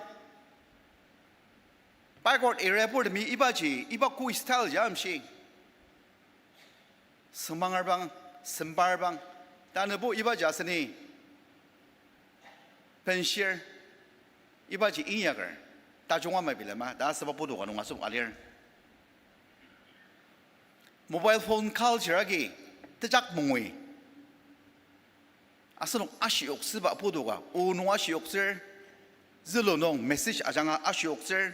Backward area purtemi ibaji, iba ko style ji amshi. Sümang arbang, sümba arbang, tanübo ibaji aseni benshir, ibaji inyaker, tajung ama bilema, ta asüba putuka nung asüba alir. Mobile phone culture agi tejak mongoi. Asenok ashiyoktsüba putuka, o nung ashiyoktsür, zülu nung message ajanga ashiyoktsür.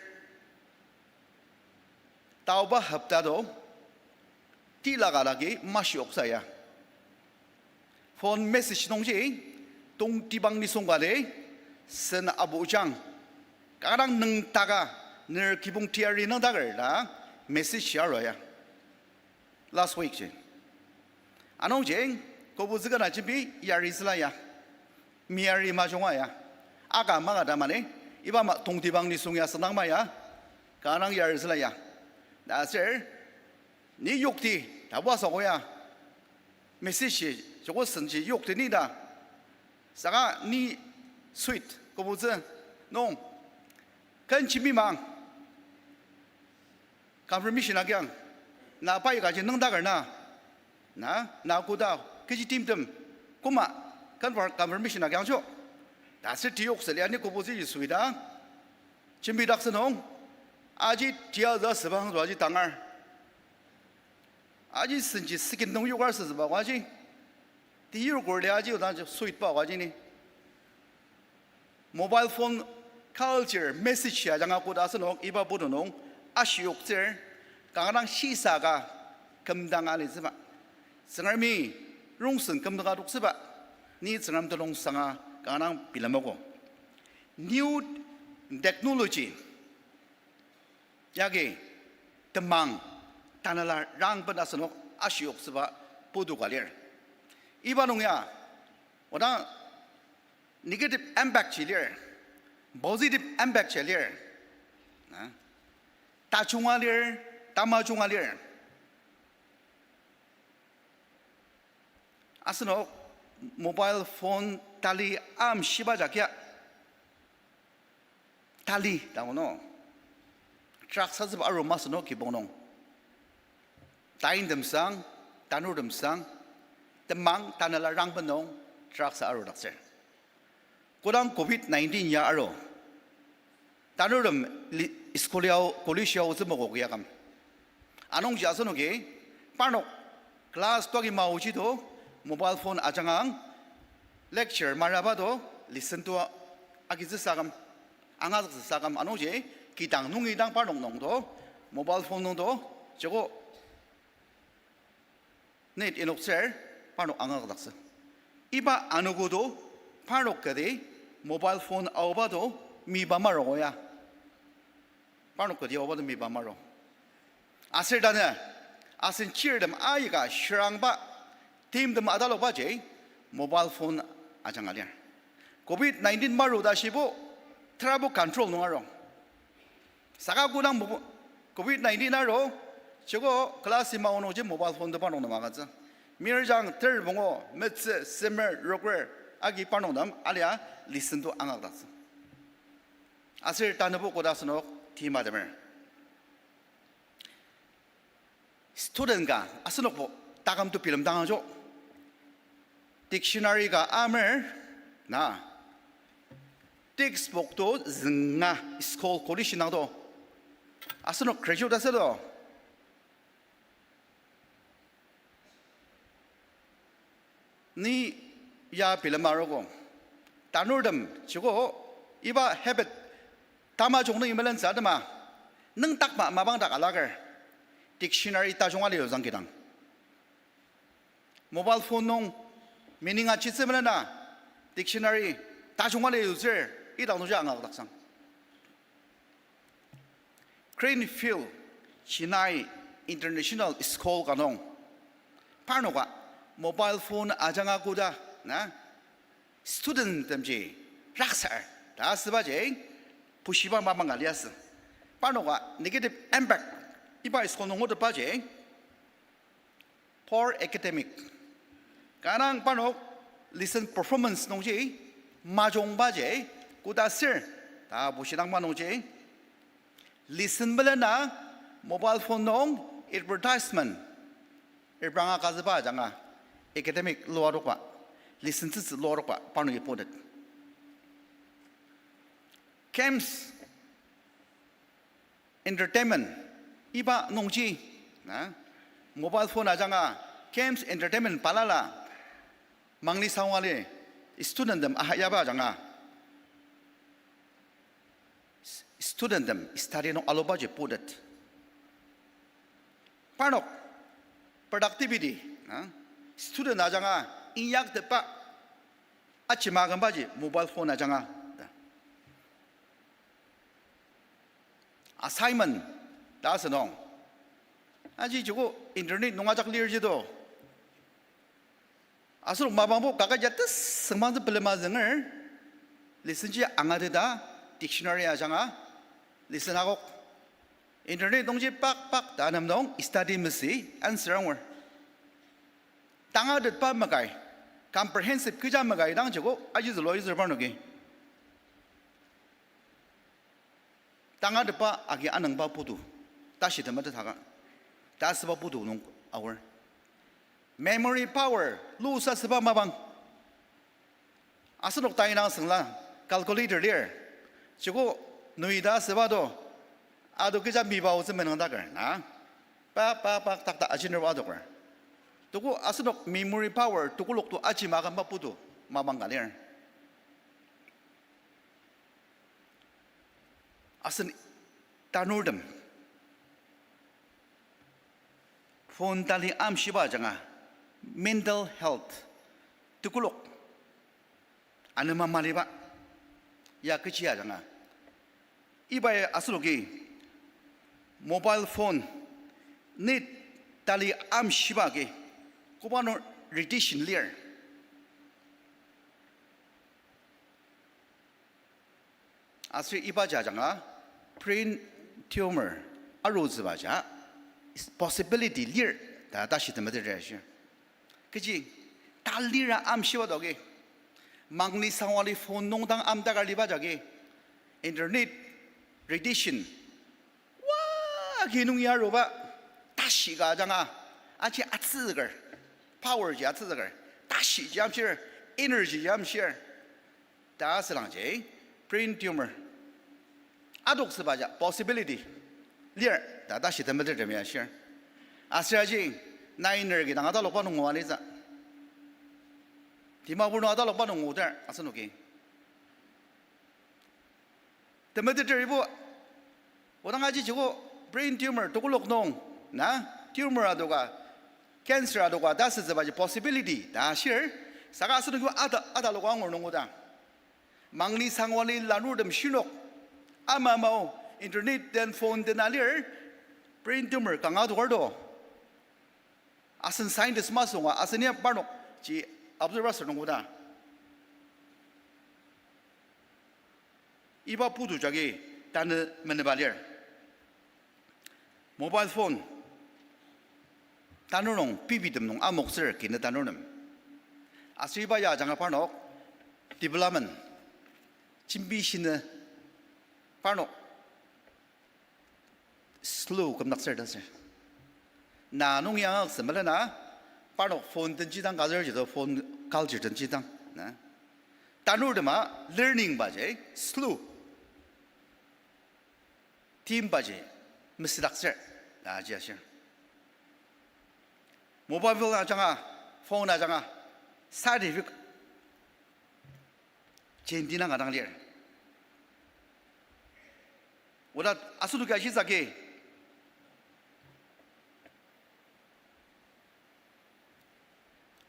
Taoba hopta do, tila ka dagi mashiyoksa ya. Phone message nungji, tongtibang nisung ka de, sen abujang, kanga dang nüngdaka, ner kibong teyari nüngdaker ta message ya arua ya. Last week ji. Anungji, kobutsü kena jembi yari süla ya. Meyari majunga ya. Aka maka ta mani, iba ama tongtibang nisung ya sendang ma ya. Kanga dang yari süla ya. Ta aser, ni yokti, ta wa sako ya. Message ji, joko senji yokti ni ta. Saka ni sweet, kobutsü, nung. Ken jembi mang. Confirmation agiang, na pai kaji nüngdaker na, na, na koda, kechi timtem, koma, confir-, confirmation agiang jo. Ta aser tiyok seli ani kobutsü ji sweet ta, jembi daksü nung, aji tia za sebang zo aji tangar. Aji senji second nung yokar sü züba ko aji. Ti yur kurli aji oda sweet ba ko aji ni. Mobile phone culture message ya ajanga koda asenok iba putu nung ashiyoktsür, kanga dang shisa ka kümdang alitsüba. Tsüngremi rongsen kümdang adoktsüba, ni Tsüngrem tenüng sanga kanga dang bilemogo. New technology yagi temang tanela rangben asenok ashiyoktsüba putu ka lir. Iba nung ya, oda negative impact ji lir, positive impact ji lir. Na, tajunga lir, tamajunga lir. Asenok mobile phone tali amshiba jakia, tali tango no. Drugs asüba aru masü no kibong nung. Tain temsang, tanur temsang, temang tanela rangben nung drugs aru daktsür. Kodang covid nineteen ya aru, tanurtem li-, school yao, college yao zümoko kuyakam. Anungji asenoki, parnok class toki maoji to, mobile phone ajangang, lecture maraba to, listen to agitsü sakam, angazüktsü sakam, anungji, kidang nungi dang parnok nung to, mobile phone nung to, joko net inoktsür, parnok angakdaktsü. Iba anogo to, parnok kati mobile phone aoba to miba maro ya. Parnok kati aoba to miba maro. Aser tanü, asen chirtem aika shirangba, timtem atalokba ji, mobile phone ajanga lir. Covid nineteen maru ta shibo, terabo control nung aru. Saka kodang mobo-, covid nineteen aru, joko class ima onokji mobile phone to parnok nem agütsü. Mirjang ter bongo, metsü, semer, roker, agi parnok nem, alia listen to angakdaktsü. Aser tanübo koda asenok, tima temer. Student ka, asenokbo, taküm to bilemdang angjo. Dictionary ka amer, na. Textbook to zünga school college nang to. Asenok graduate asü to. Ni Ya bilema arogo. Tanurtem, joko, iba habit tamajung nung imelentsü atema, nüngdakba mapang dak alaker, dictionary tajung ali yuzang kidang. Mobile phone nung meaning ajitsü melena, dictionary tajung ali yutsür, idang nungji angakdaksang. Greenfield Chennai International School ka nung, parnoka mobile phone ajanga koda, na, student temji raksar ta asübaji, bushiba mapang ka liasü. Parnoka negative impact iba school nung otetbaji, poor academic. Kanga parnok lesson performance nungji majungbaji koda sür ta bushidangba nungji, lesson melena mobile phone nung advertisement repranga kazüba ajanga academic lua adokba, lesson tsütsü lua adokba parnoki potet. Games, entertainment, iba nungji, na, mobile phone ajanga games, entertainment balala mangli sangwali studenttem aha yaba ajanga studenttem study nung alubaji potet. Parnok productivity, na, student ajanga inyaktetba ajima kümbaji mobile phone ajanga ta. Assignment ta asünung, aji joko internet nung ajak lir ji do. Asenok mapangbo kaka ya tesüngmangtsü pelema zünger, lesson ji angateta dictionary ajanga lesson akok. Internet nungji pak pak ta nem nung study masü answer angur. Tangatetba makai, comprehensive kecha makai dang joko aji zülua izür parnoki. Tangatetba agi anüngba putu, tashi temetet saka, ta asüba putu nung aor. Memory power lusa süba mapang. Asenok ta inang süngla calculator lir. Joko nui ta süba do, ado kecha miba otsü menüngdaker na, pa pa pa takta ajinerba adoker. Toko asenok memory power tokolok to ajima kümba putu mapang ka lir. Asen tanurtem phone tali amshiba ajanga mental health tokolok anema maliba ya kechi ajanga, iba ya asenoki mobile phone ni tali amshiba agi koba nung radiation lir. Aser iba ja ajanga brain tumor arutsüba ja possibility lir ta tashi temeteter ashir. Kechi, ta lira amshiba dogi, mangni sangwali phone nung dang amdakar liba jagi, internet, radiation, wa ki nung yaruba, tashi ka ajanga, aji atsüker, power ji atsüker, tashi ji amshir, energy ji amshir. Ta asülangji, brain tumor adoktsüba ja possibility lir ta tashi temetetertemi ashir. Aser aji, nai ner kidang atalokba nung ngua litsü, Dimapur nung atalokba nung nguter asenoki temeteter ibo, odang aji joko brain tumor tokolok nung, na, tumor adoka, cancer adoka ta asütsübaji possibility ta ashir. Saka asenoki ata, ataloka angur nung oda, mangni sangwali lanurtem shinok, ama mao, internet den phone den alir, brain tumor kanga adoker do. Asen scientist masü ngua, asen ya parnok ji observe asür nung oda, iba putu jagi tanü menüba lir. Mobile phone tanur nung, pibitem nung amoktsür kina tanur nem. Aser iba ya ajanga parnok development, jembi shinü parnok slow kümdaktsür ta sür. Na nung yangaktsü melena, parnok phone tenji dang kazür jito, phone culture tenji dang na, tanurtema learning baji slow, timbaji mesüdaktsür ta ji ashir. Mobile phone ajanga, phone ajanga side effect tenti nang adang lir. Oda asenoki ashitsü agi,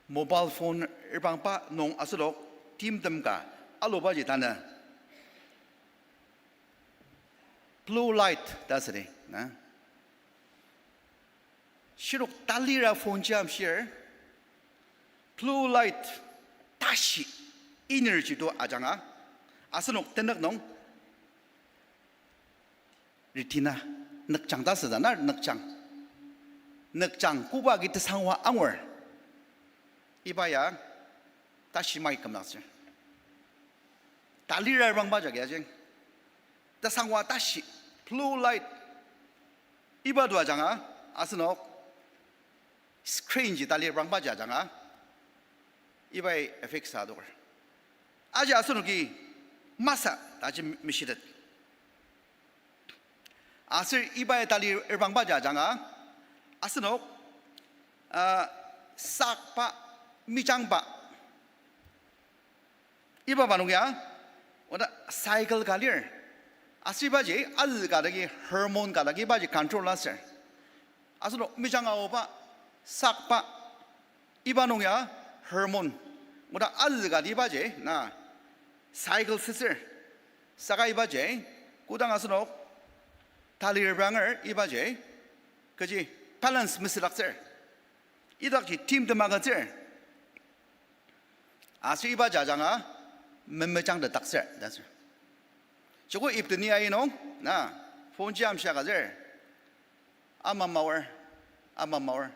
mobile phone erbangba nung asenok timtem ka alubaji tanü blue light ta südi, na? Shirok talira phone ji amshir, blue light tashi energy to ajanga, asenok tenük nung retina, nükjang ta süda na, nükjang. Nükjang koba agi tesangwa angur. Iba ya tashi mai kümdaktsür. Talira erbangba jagi ajing. Tesangwa tashi, blue light. Iba to ajanga, asenok screen ji tali erbangba ji ajanga, ibai affect sa adoker. Aji asenoki masü taji meshitet. Aser ibai tali erbangba ji ajanga, asenok, ah, sakba, mejangba, iba ba nung ya, oda cycle ka lir. Aser ibaji azü ka dagi, hormone ka dagi ibaji control aser. Asenok mejang aoba, sakba, iba nung ya hormone, oda azü ka di ibaji, na, cycle sütsür. Saka ibaji, kodang asenok tali erbanger ibaji, kechi balance mesüdaktsür. Idakji timtem agütsür. Aser iba jajanga memejangtetdaktsür ta sür. Joko ipteni ayi nung, na, phone ji amshia agütsür. Ama maor, ama maor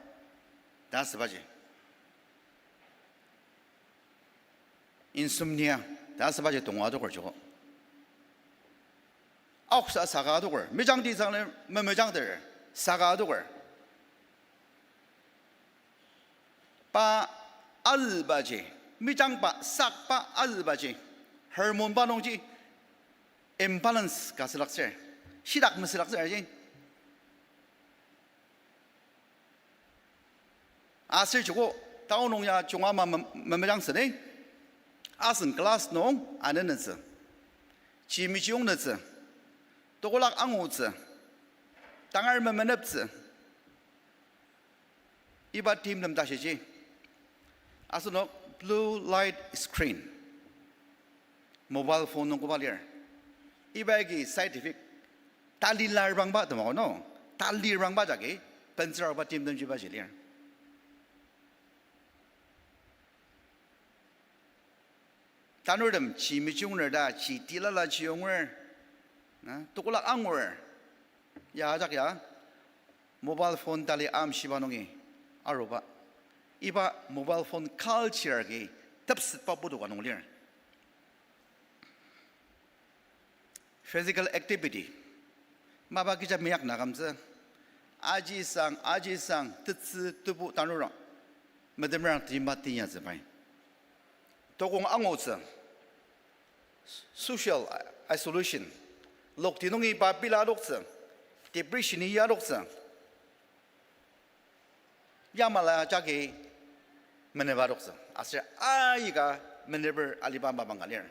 ta sübaji. Insomnia ta sübaji tonga adoker joko. Aoksa saka adoker, mejangdi sangle memejangter, saka adoker. Pa azübaji, mejangba sakba azübaji, hormone ba nungji imbalance ka südaktsür, shitak mesüdaktsür aji. Aser joko tao nung ya junga ma mem-, memejang südi. Asen class nung anenetsü, ji mejiyongnetsü, tokolak angutsü, tangar memeneptsü. Iba timtem tashiji, asenok blue light screen, mobile phone nung koba lir, iba agi side effect, tali lar bangba temako no, tali bangba jagi, pentsür aoba timtemji ibaji lir. Tanurtem ji mejiyongner ta ji tilala jiyonger, na, tokolak angur. Ya ajak ya, mobile phone tali amshiba nungi aruba. Iba mobile phone culture agi tepsetba putu ka nung lir. Physical activity. Mapa kecha meyakna kümtsü. Ajisang, ajisang, tetsü, tebu, tanurang. Metemerang tima tinyatsü pai. Tokong angutsü. Social isolation. Lokti nungi pa pila adoktsü. Depression-i ya adoktsü. Yamala jagi meneba adoktsü. Aser aika meneper aliba mapang ka lir.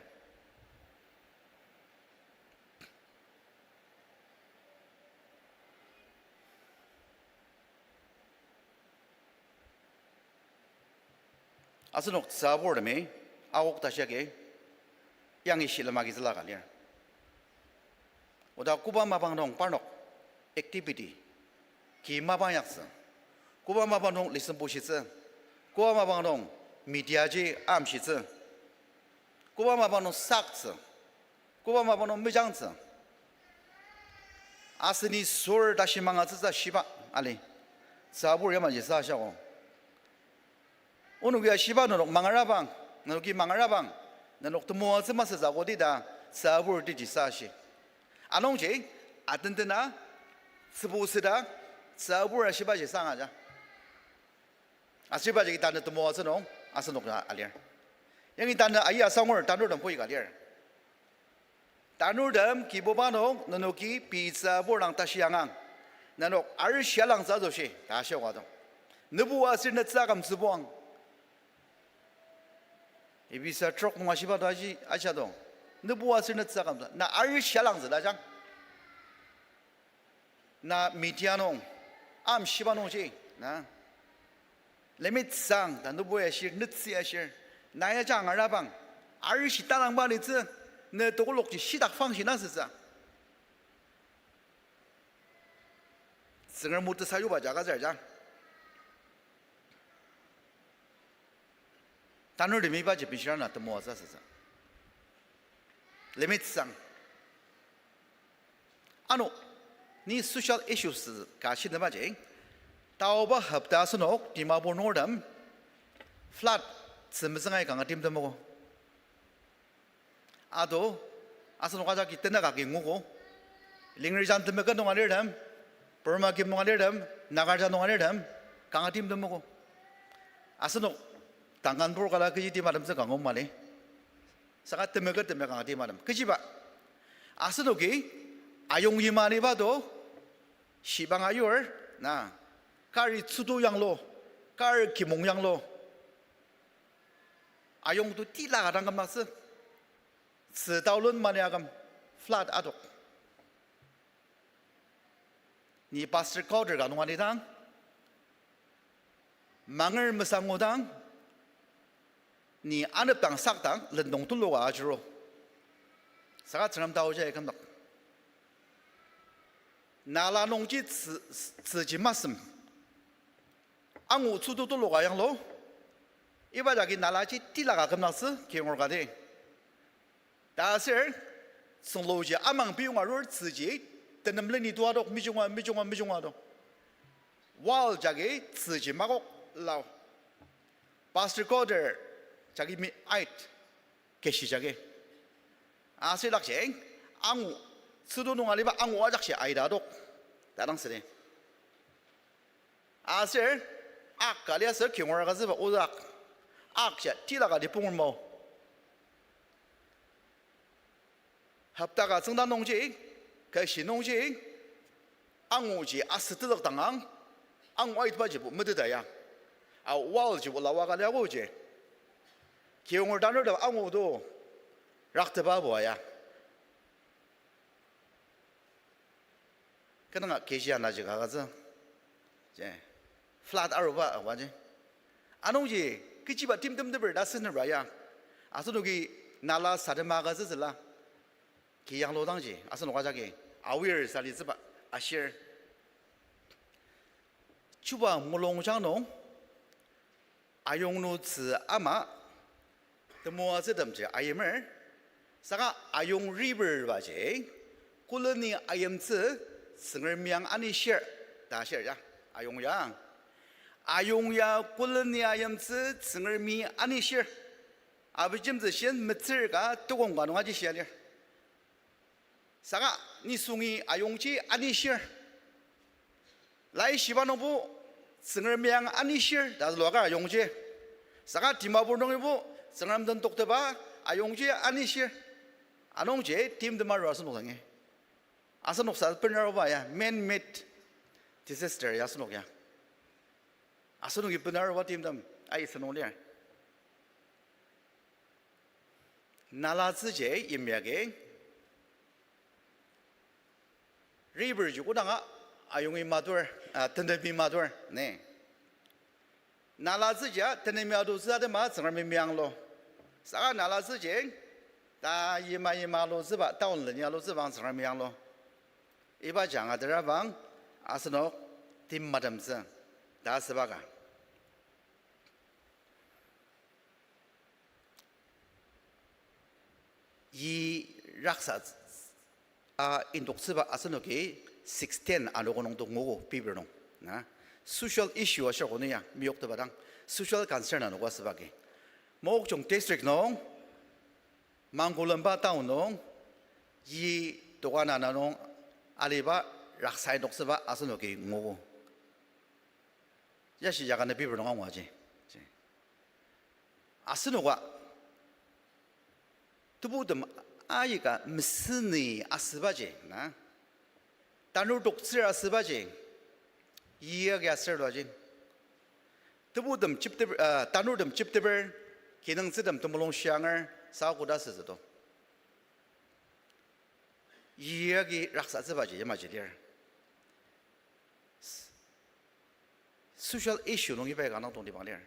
Asenok tsüburtemi akok tashi agi yangi shilem agitsüla ka lir. Oda koba mapang nung parnok activity ki mapang yaktsü, koba mapang nung listen bushitsü, koba mapang nung media ji amshitsü, koba mapang nung saktsü, koba mapang nung mejangtsü. Aseni sür tashi mangatsütsü shiba ali. Tsübur yamaji sa shako. Onok ya shiba nenok mangarabang, nenoki mangarabang, nenok temoatsü masü zagodi ta, tsübur tiji sa shi. Anungji, atentena, tsübu süda, tsübur ashibaji sa ngaja. Ashibaji tanü temoatsü nung, asenok ya alir. Yangi tanü ayi asangur, tanurtem koi ka lir. Tanurtem Kibuba nung nenoki pei tsübur dang tashi angang. Nenok arishi alangtsü asoshi ta ashioka dong. Nebu aser netsü akümtsübuang. Ephesa trok nung ashiba to aji, aja dong. Nübu aser netsü akümtsü. Na arishi alangzü ta jang. Na media nung, amshiba nungji, na. Lemitsang ta nübu ya ashir, netsü ya ashir. Na ya jang arabang, arishi talangba nitsü, ne tokolokji shitak function asütsü. Tsüngrem o tesayuba jaka zerja. Tanurtemi ibaji benshira na temoatsü asütsü. Lemitsang. Ano, ni social issues ka shitebaji, taoba hopta asenok Dimapur nungertem flood tzümetsüngai kanga timtemogo. Ado, asenok ajaki tenük agi nguogo. Lingrijan temeken nung alirtem, Burma kim nung alirtem, Nagarjan nung alirtem, kanga timtemogo. Asenok Duncan Pur kala kechi tim ademtsü kanga mali. Saka temeket teme kanga tim adem. Kechiba. Asenoki ayong yima liba do, shibang ayur, na, kari tsutu yanglu, kari kimong yanglu. Ayong to tila ka dang kümdaktsü. Tzü taolun mali aküm, flood adok. Ni Pastor Crowther ka nung alidang, manger mesangudang, ni anepdang sakdang lendong tulu ka ajuru. Saka Tsüngrem taoji kümdak. Nala nungji tzü, tzüji masem. Angu tsutu tulu ka yanglu. Iba jagi nalaji tila ka kümdaktsü kiyongur kati. Ta aser, tsüngluji amang piyong arur tzüji, tenem leni tua adok mijunga, mijunga, mijunga adok. Wall jagi tzüji makok lao. Pastor Crowther jagi mi ait keshi jagi. Aser dakji, angu, tsutu nung aliba angu ajakji aita adok. Ta dang südi. Aser, ak ka liasü kingur agütsüba odak. Ak ya tila ka lipungur mao. Hopta ka tsüngda nungji, keshi nungji, anguji asü tezük dangang, angu aitbajibo meteta ya. A walljibo lawa ka liakoji. Kingur tanurtem angu to, raktepa bua ya. Kü nunga kechi anaji ka agütsü. Je, flood aruba awaji. Anungji, kechiba timtemteper ta süner ba ya. Asenoki nala sadema agütsütsüla. Ki yangludangji, asenok ajaki aware salitsüba ashir. Chuba mulungjang nung, ayong nung tzü ama, temoatsütemji ayimer, saka ayong river baji, koleni ayimtsü, Tsüngremi ang anishir, ta shir ya, ayong ya. Ayong ya koleni ayimtsü, Tsüngremi anishir. Abijemtsü shin metsür ka tukong ka nung aji shia lir. Saka nisungi ayongji anishir. Laishiba nungbo Tsüngremi ang anishir ta zülua kar ayongji. Saka Dimapur nungibo Tsüngrem den tokteba ayongji anishir. Anungji timtem arur asenok dangi. Asenok sa benaruba ya man-made disaster ya asenok ya. Asenoki benaruba timtem aisü nung lir. Nalatsüji yimya agi, river ji kodanga ayongi matur, ah, tenemi matur, ne. Nalatsüji a tenemi atutsü atema Tsüngremi mianglu. Saka nalatsüji, ta yima yima alutsüba, town leni alutsüba Tsüngremi mianglu. Iba janga terabang, asenok tim matemtsü, ta asüba ka. Yi raksa a indoktsüba asenoki six ten anogo nung to nguogo paper nung. Na, social issue ashir konuya meyoktepa dang, social concern anogo asüba agi. Mokokchung district nung, Mangkulemba town nung, yi dokan ana nung aliba raksa indoktsüba asenoki nguogo. Yashi yakana paper nung anguaji. Asenoka, tebutem aika mesüni asübaji, na? Tanur toktsür asübaji, yi agi aser luaji. Tebutem chipteper, ah, tanurtem chipteper, kinungtsütem temulung shianger, sa koda sütsü to. Yagi raksatsübaji yamaji lir. Social issue nung iba ka nang tongtibang lir.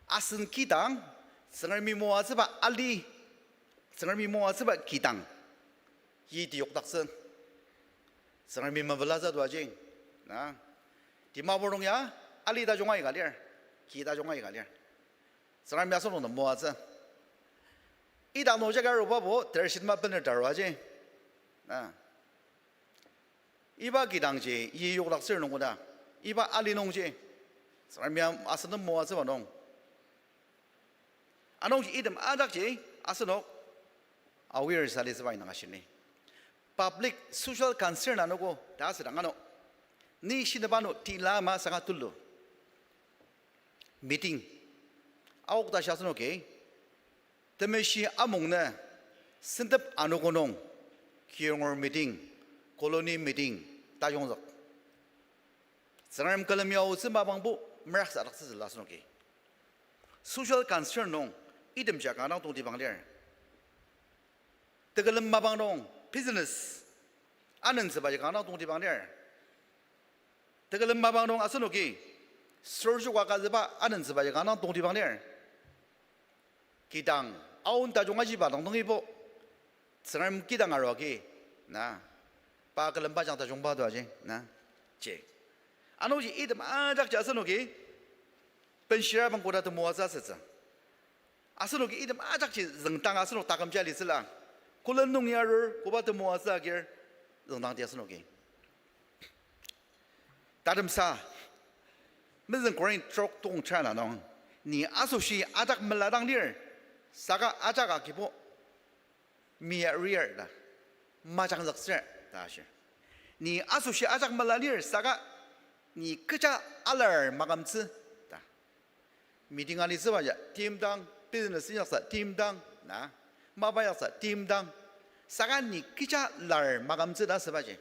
Asen kidang, Tsüngremi moatsüba ali, Tsüngremi moatsüba kidang, yi tiyokdaktsü. Tsüngremi mepela tsü tuajing, na. Dimapur nung ya, ali tajung aika lir, ki tajung aika lir. Tsüngremi asenok nem moatsü. Idang nung jaka arubabo, tershit ma bener taruaji. Na. Iba kidangji yi yokdaktsür nung koda, iba ali nungji, Tsüngremi asen nem moatsüba nung. Anungji item ajakji asenok aware sa litsüba indang ashini. Public social concern anogo ta asüdang ano. Ni shinaba ano tila ama saka tulu. Meeting. Aok tashi asenoki temeshi amung nü sentep anogo nung, kiyonger meeting, colony meeting, tajungzük. Tsüngrem külemi aotsü mapangbo meraksadaktsütsüla asenoki. Social concern nung itemji kanga dang tongtibang lir. Tekülem mapang nung business anentsübaji kanga dang tongtibang lir. Tekülem mapang nung asenoki sorjok agütsüba anentsübaji kanga dang tongtibang lir. Kidang, aon tajung ajiba dang tongibo, Tsüngrem kidang arua agi, na, pa külemba jang tajungba tuaji, na, ji. Anungji item ajakji asenoki benshira bang koda temoatsü asütsü. Asenoki item ajakji züngdang asenok takümji alitsüla. Kolen nung yarur, koba temoatsü agir, züngdangdi asenoki. Tatemsa, mezüng Korinth trok tong tera nung, ni asoshi ajak meladang lir, saka ajak agibo mia rir ta, majangzüktsür ta ashir. Ni asoshi ajak mela lir, saka ni kecha alar makümtsü ta. Meeting alitsüba ya timdang, business inyaksa timdang, na, mapa yaksa timdang, saka ni kecha lar makümtsü ta asübaji.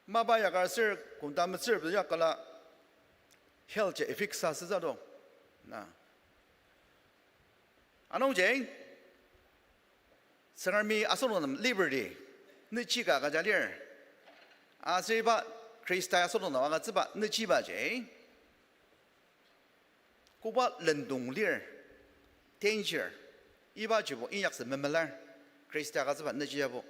Mapa yakar sür kunda metsür pezü yakala health ji effect sa sütsü do. Na. Anungji, Tsüngremi asenok nem liberty, nüchika agüja lir. Aser iba Khrista asenok nem agütsüba nüchibaji koba lendong lir, danger, ibajibo inyaksü memelar, Khrista agütsüba nüchi yabo.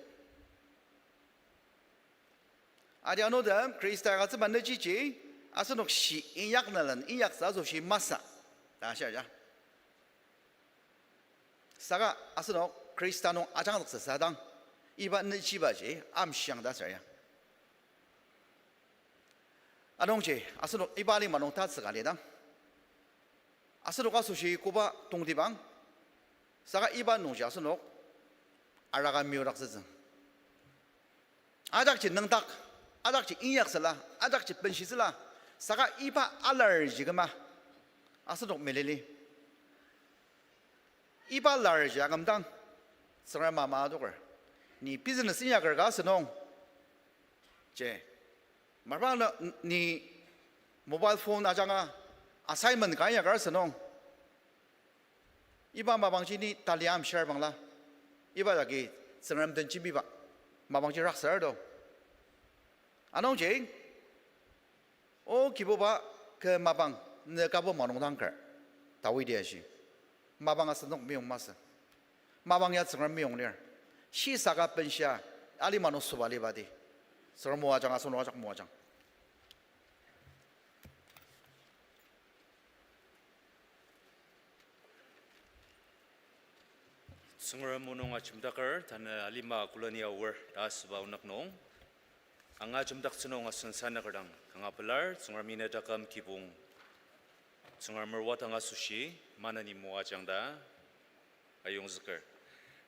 Adi ano tem Khrista agütsüba nüchiji, asenok shi inyak nülen inyaksü asoshi masü ta ashir ya. Saka asenok Khrista nung ajangzüktsü sadang, iba nüchibaji amshiang ta ashir ya. Anungji asenok iba alima nung tatsüka lidang, asenok asoshi koba tongtibang, saka iba nungji asenok araka miodaktsütsü. Ajakji nüngdak, ajakji inyaksüla, ajakji benshitsüla, saka iba alarji küma asenok melili. Iba larji akümdang, Tsüngrem ama adoker. Ni business inyaker ka asünung, ji, mapang na ni mobile phone ajanga assignment ka inyaker asünung, iba mapangji ni tali amshir bangla, iba jagi Tsüngrem den jembiba mapangji raksar do. Anungji, O Kibuba, kü mapang ne kabo manung dangker, Dawidi ashi. Mapang asünung meyong masü. Mapang ya Tsüngrem meyong lir. Shisaka benshia, alima nung süba liba di. Tsüngrem moajang, asenok ajak moajang. Tsüngrem o nung ajemdaker, tanü alima koleni aor ta asüba onük nung, anga ajemdaktsü nung asen sanaker dang kanga pelar. Tsüngremi ne taküm kibong, Tsüngrem aruba dang asoshi maneni moajang ta ayongzüker.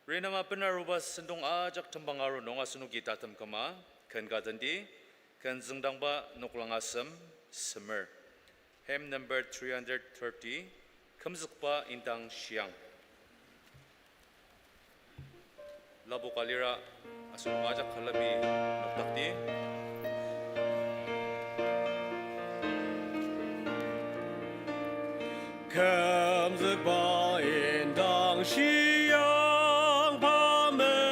Renema benaruba sentong ajak tembang aru nung asenoki tatem küma, ken ka tendi, ken züngdangba noklang asem, semer. Hymn number three hundred thirty, Kümzükba Indang Shiang. Lapoka lira, asenok ajak külemi nokdakdi. Kümzükba indang shiang pa me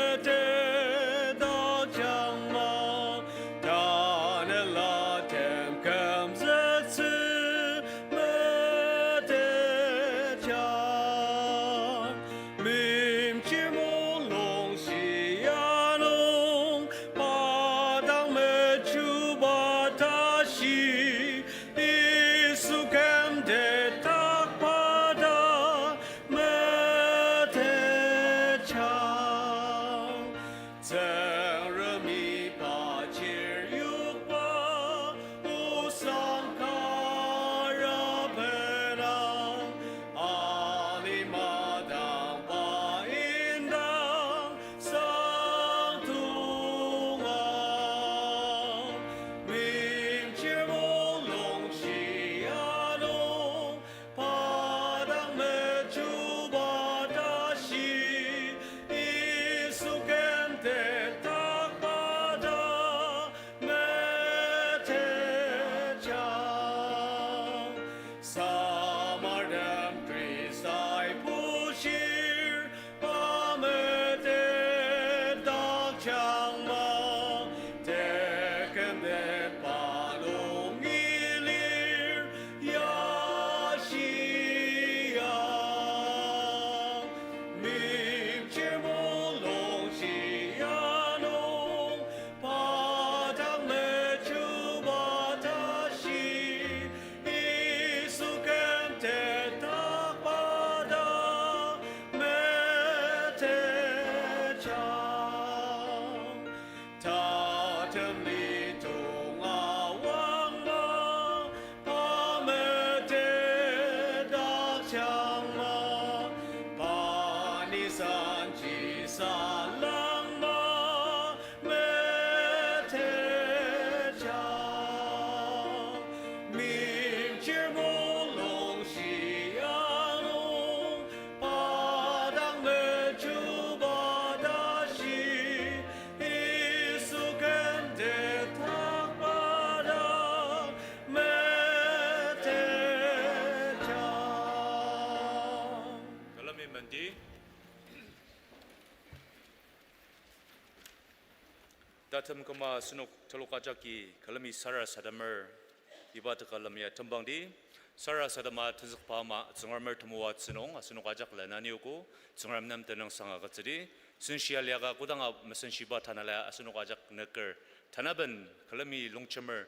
Tatem küma asenok telok ajaki külemi sarasademer iba tekülem ya tembangdi. Sarasadema tenzükba ama Tsüngremer temoatsü nung asenok ajak lenaniogo, Tsüngrem nem tenüngsang agütsüdi. Senshia liaka kodanga mesenshiba tanela asenok ajak nüker. Tanaben külemi longjemer,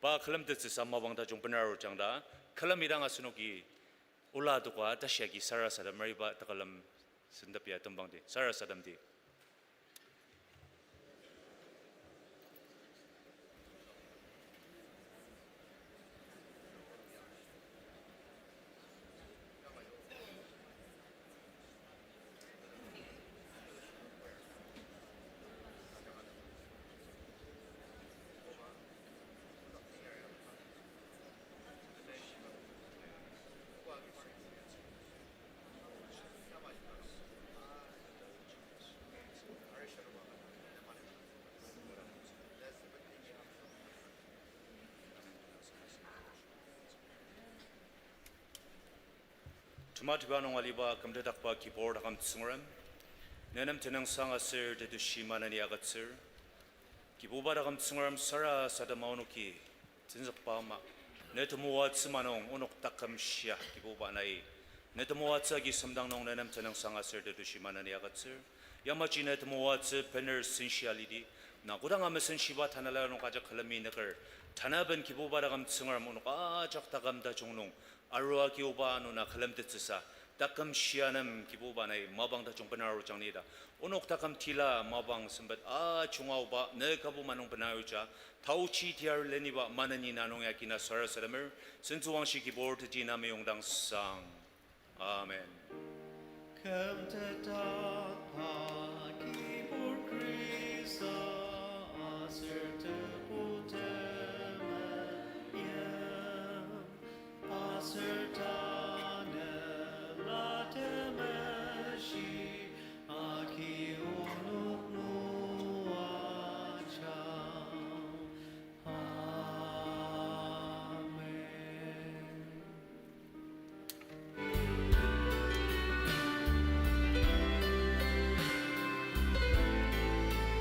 pa külemtettsüsa mapang tajung bena arujang ta, külemi dang asenoki ola adoka tashi agi sarasademer iba tekülem sentep ya tembangdi, sarasademdi. Tematiba nung aliba kümtetdakba Kibur taküm Tsüngrem, ne nem tenüngsang aser tetushi maneni agütsür. Kibuba taküm Tsüngrem, sarasadema onoki tenzükba ama ne temoatsü ama nung onok taküm shia Kibuba nai. Ne temoatsü agi semdang nung ne nem tenüngsang aser tetushi maneni agütsür. Yamaji ne temoatsü bener senshia lidi, na kodanga mesenshiba tanela onok ajak külemi nüker. Tanaben Kibuba taküm Tsüngrem onok ajak taküm tajung nung arua Kibuba ano na külemtettsüsa, taküm shia nem Kibuba nai mapang tajung bena arujang ni ta, onok taküm tila mapang sempet ajunga oba ne kübok manung bena aruja, taochi tiar leniba maneni na nung yagi na sarasademer, sentsüwangshi Kibur teti na meyongdang sang. Amen. Kümtetdakba Kibur Khrista aser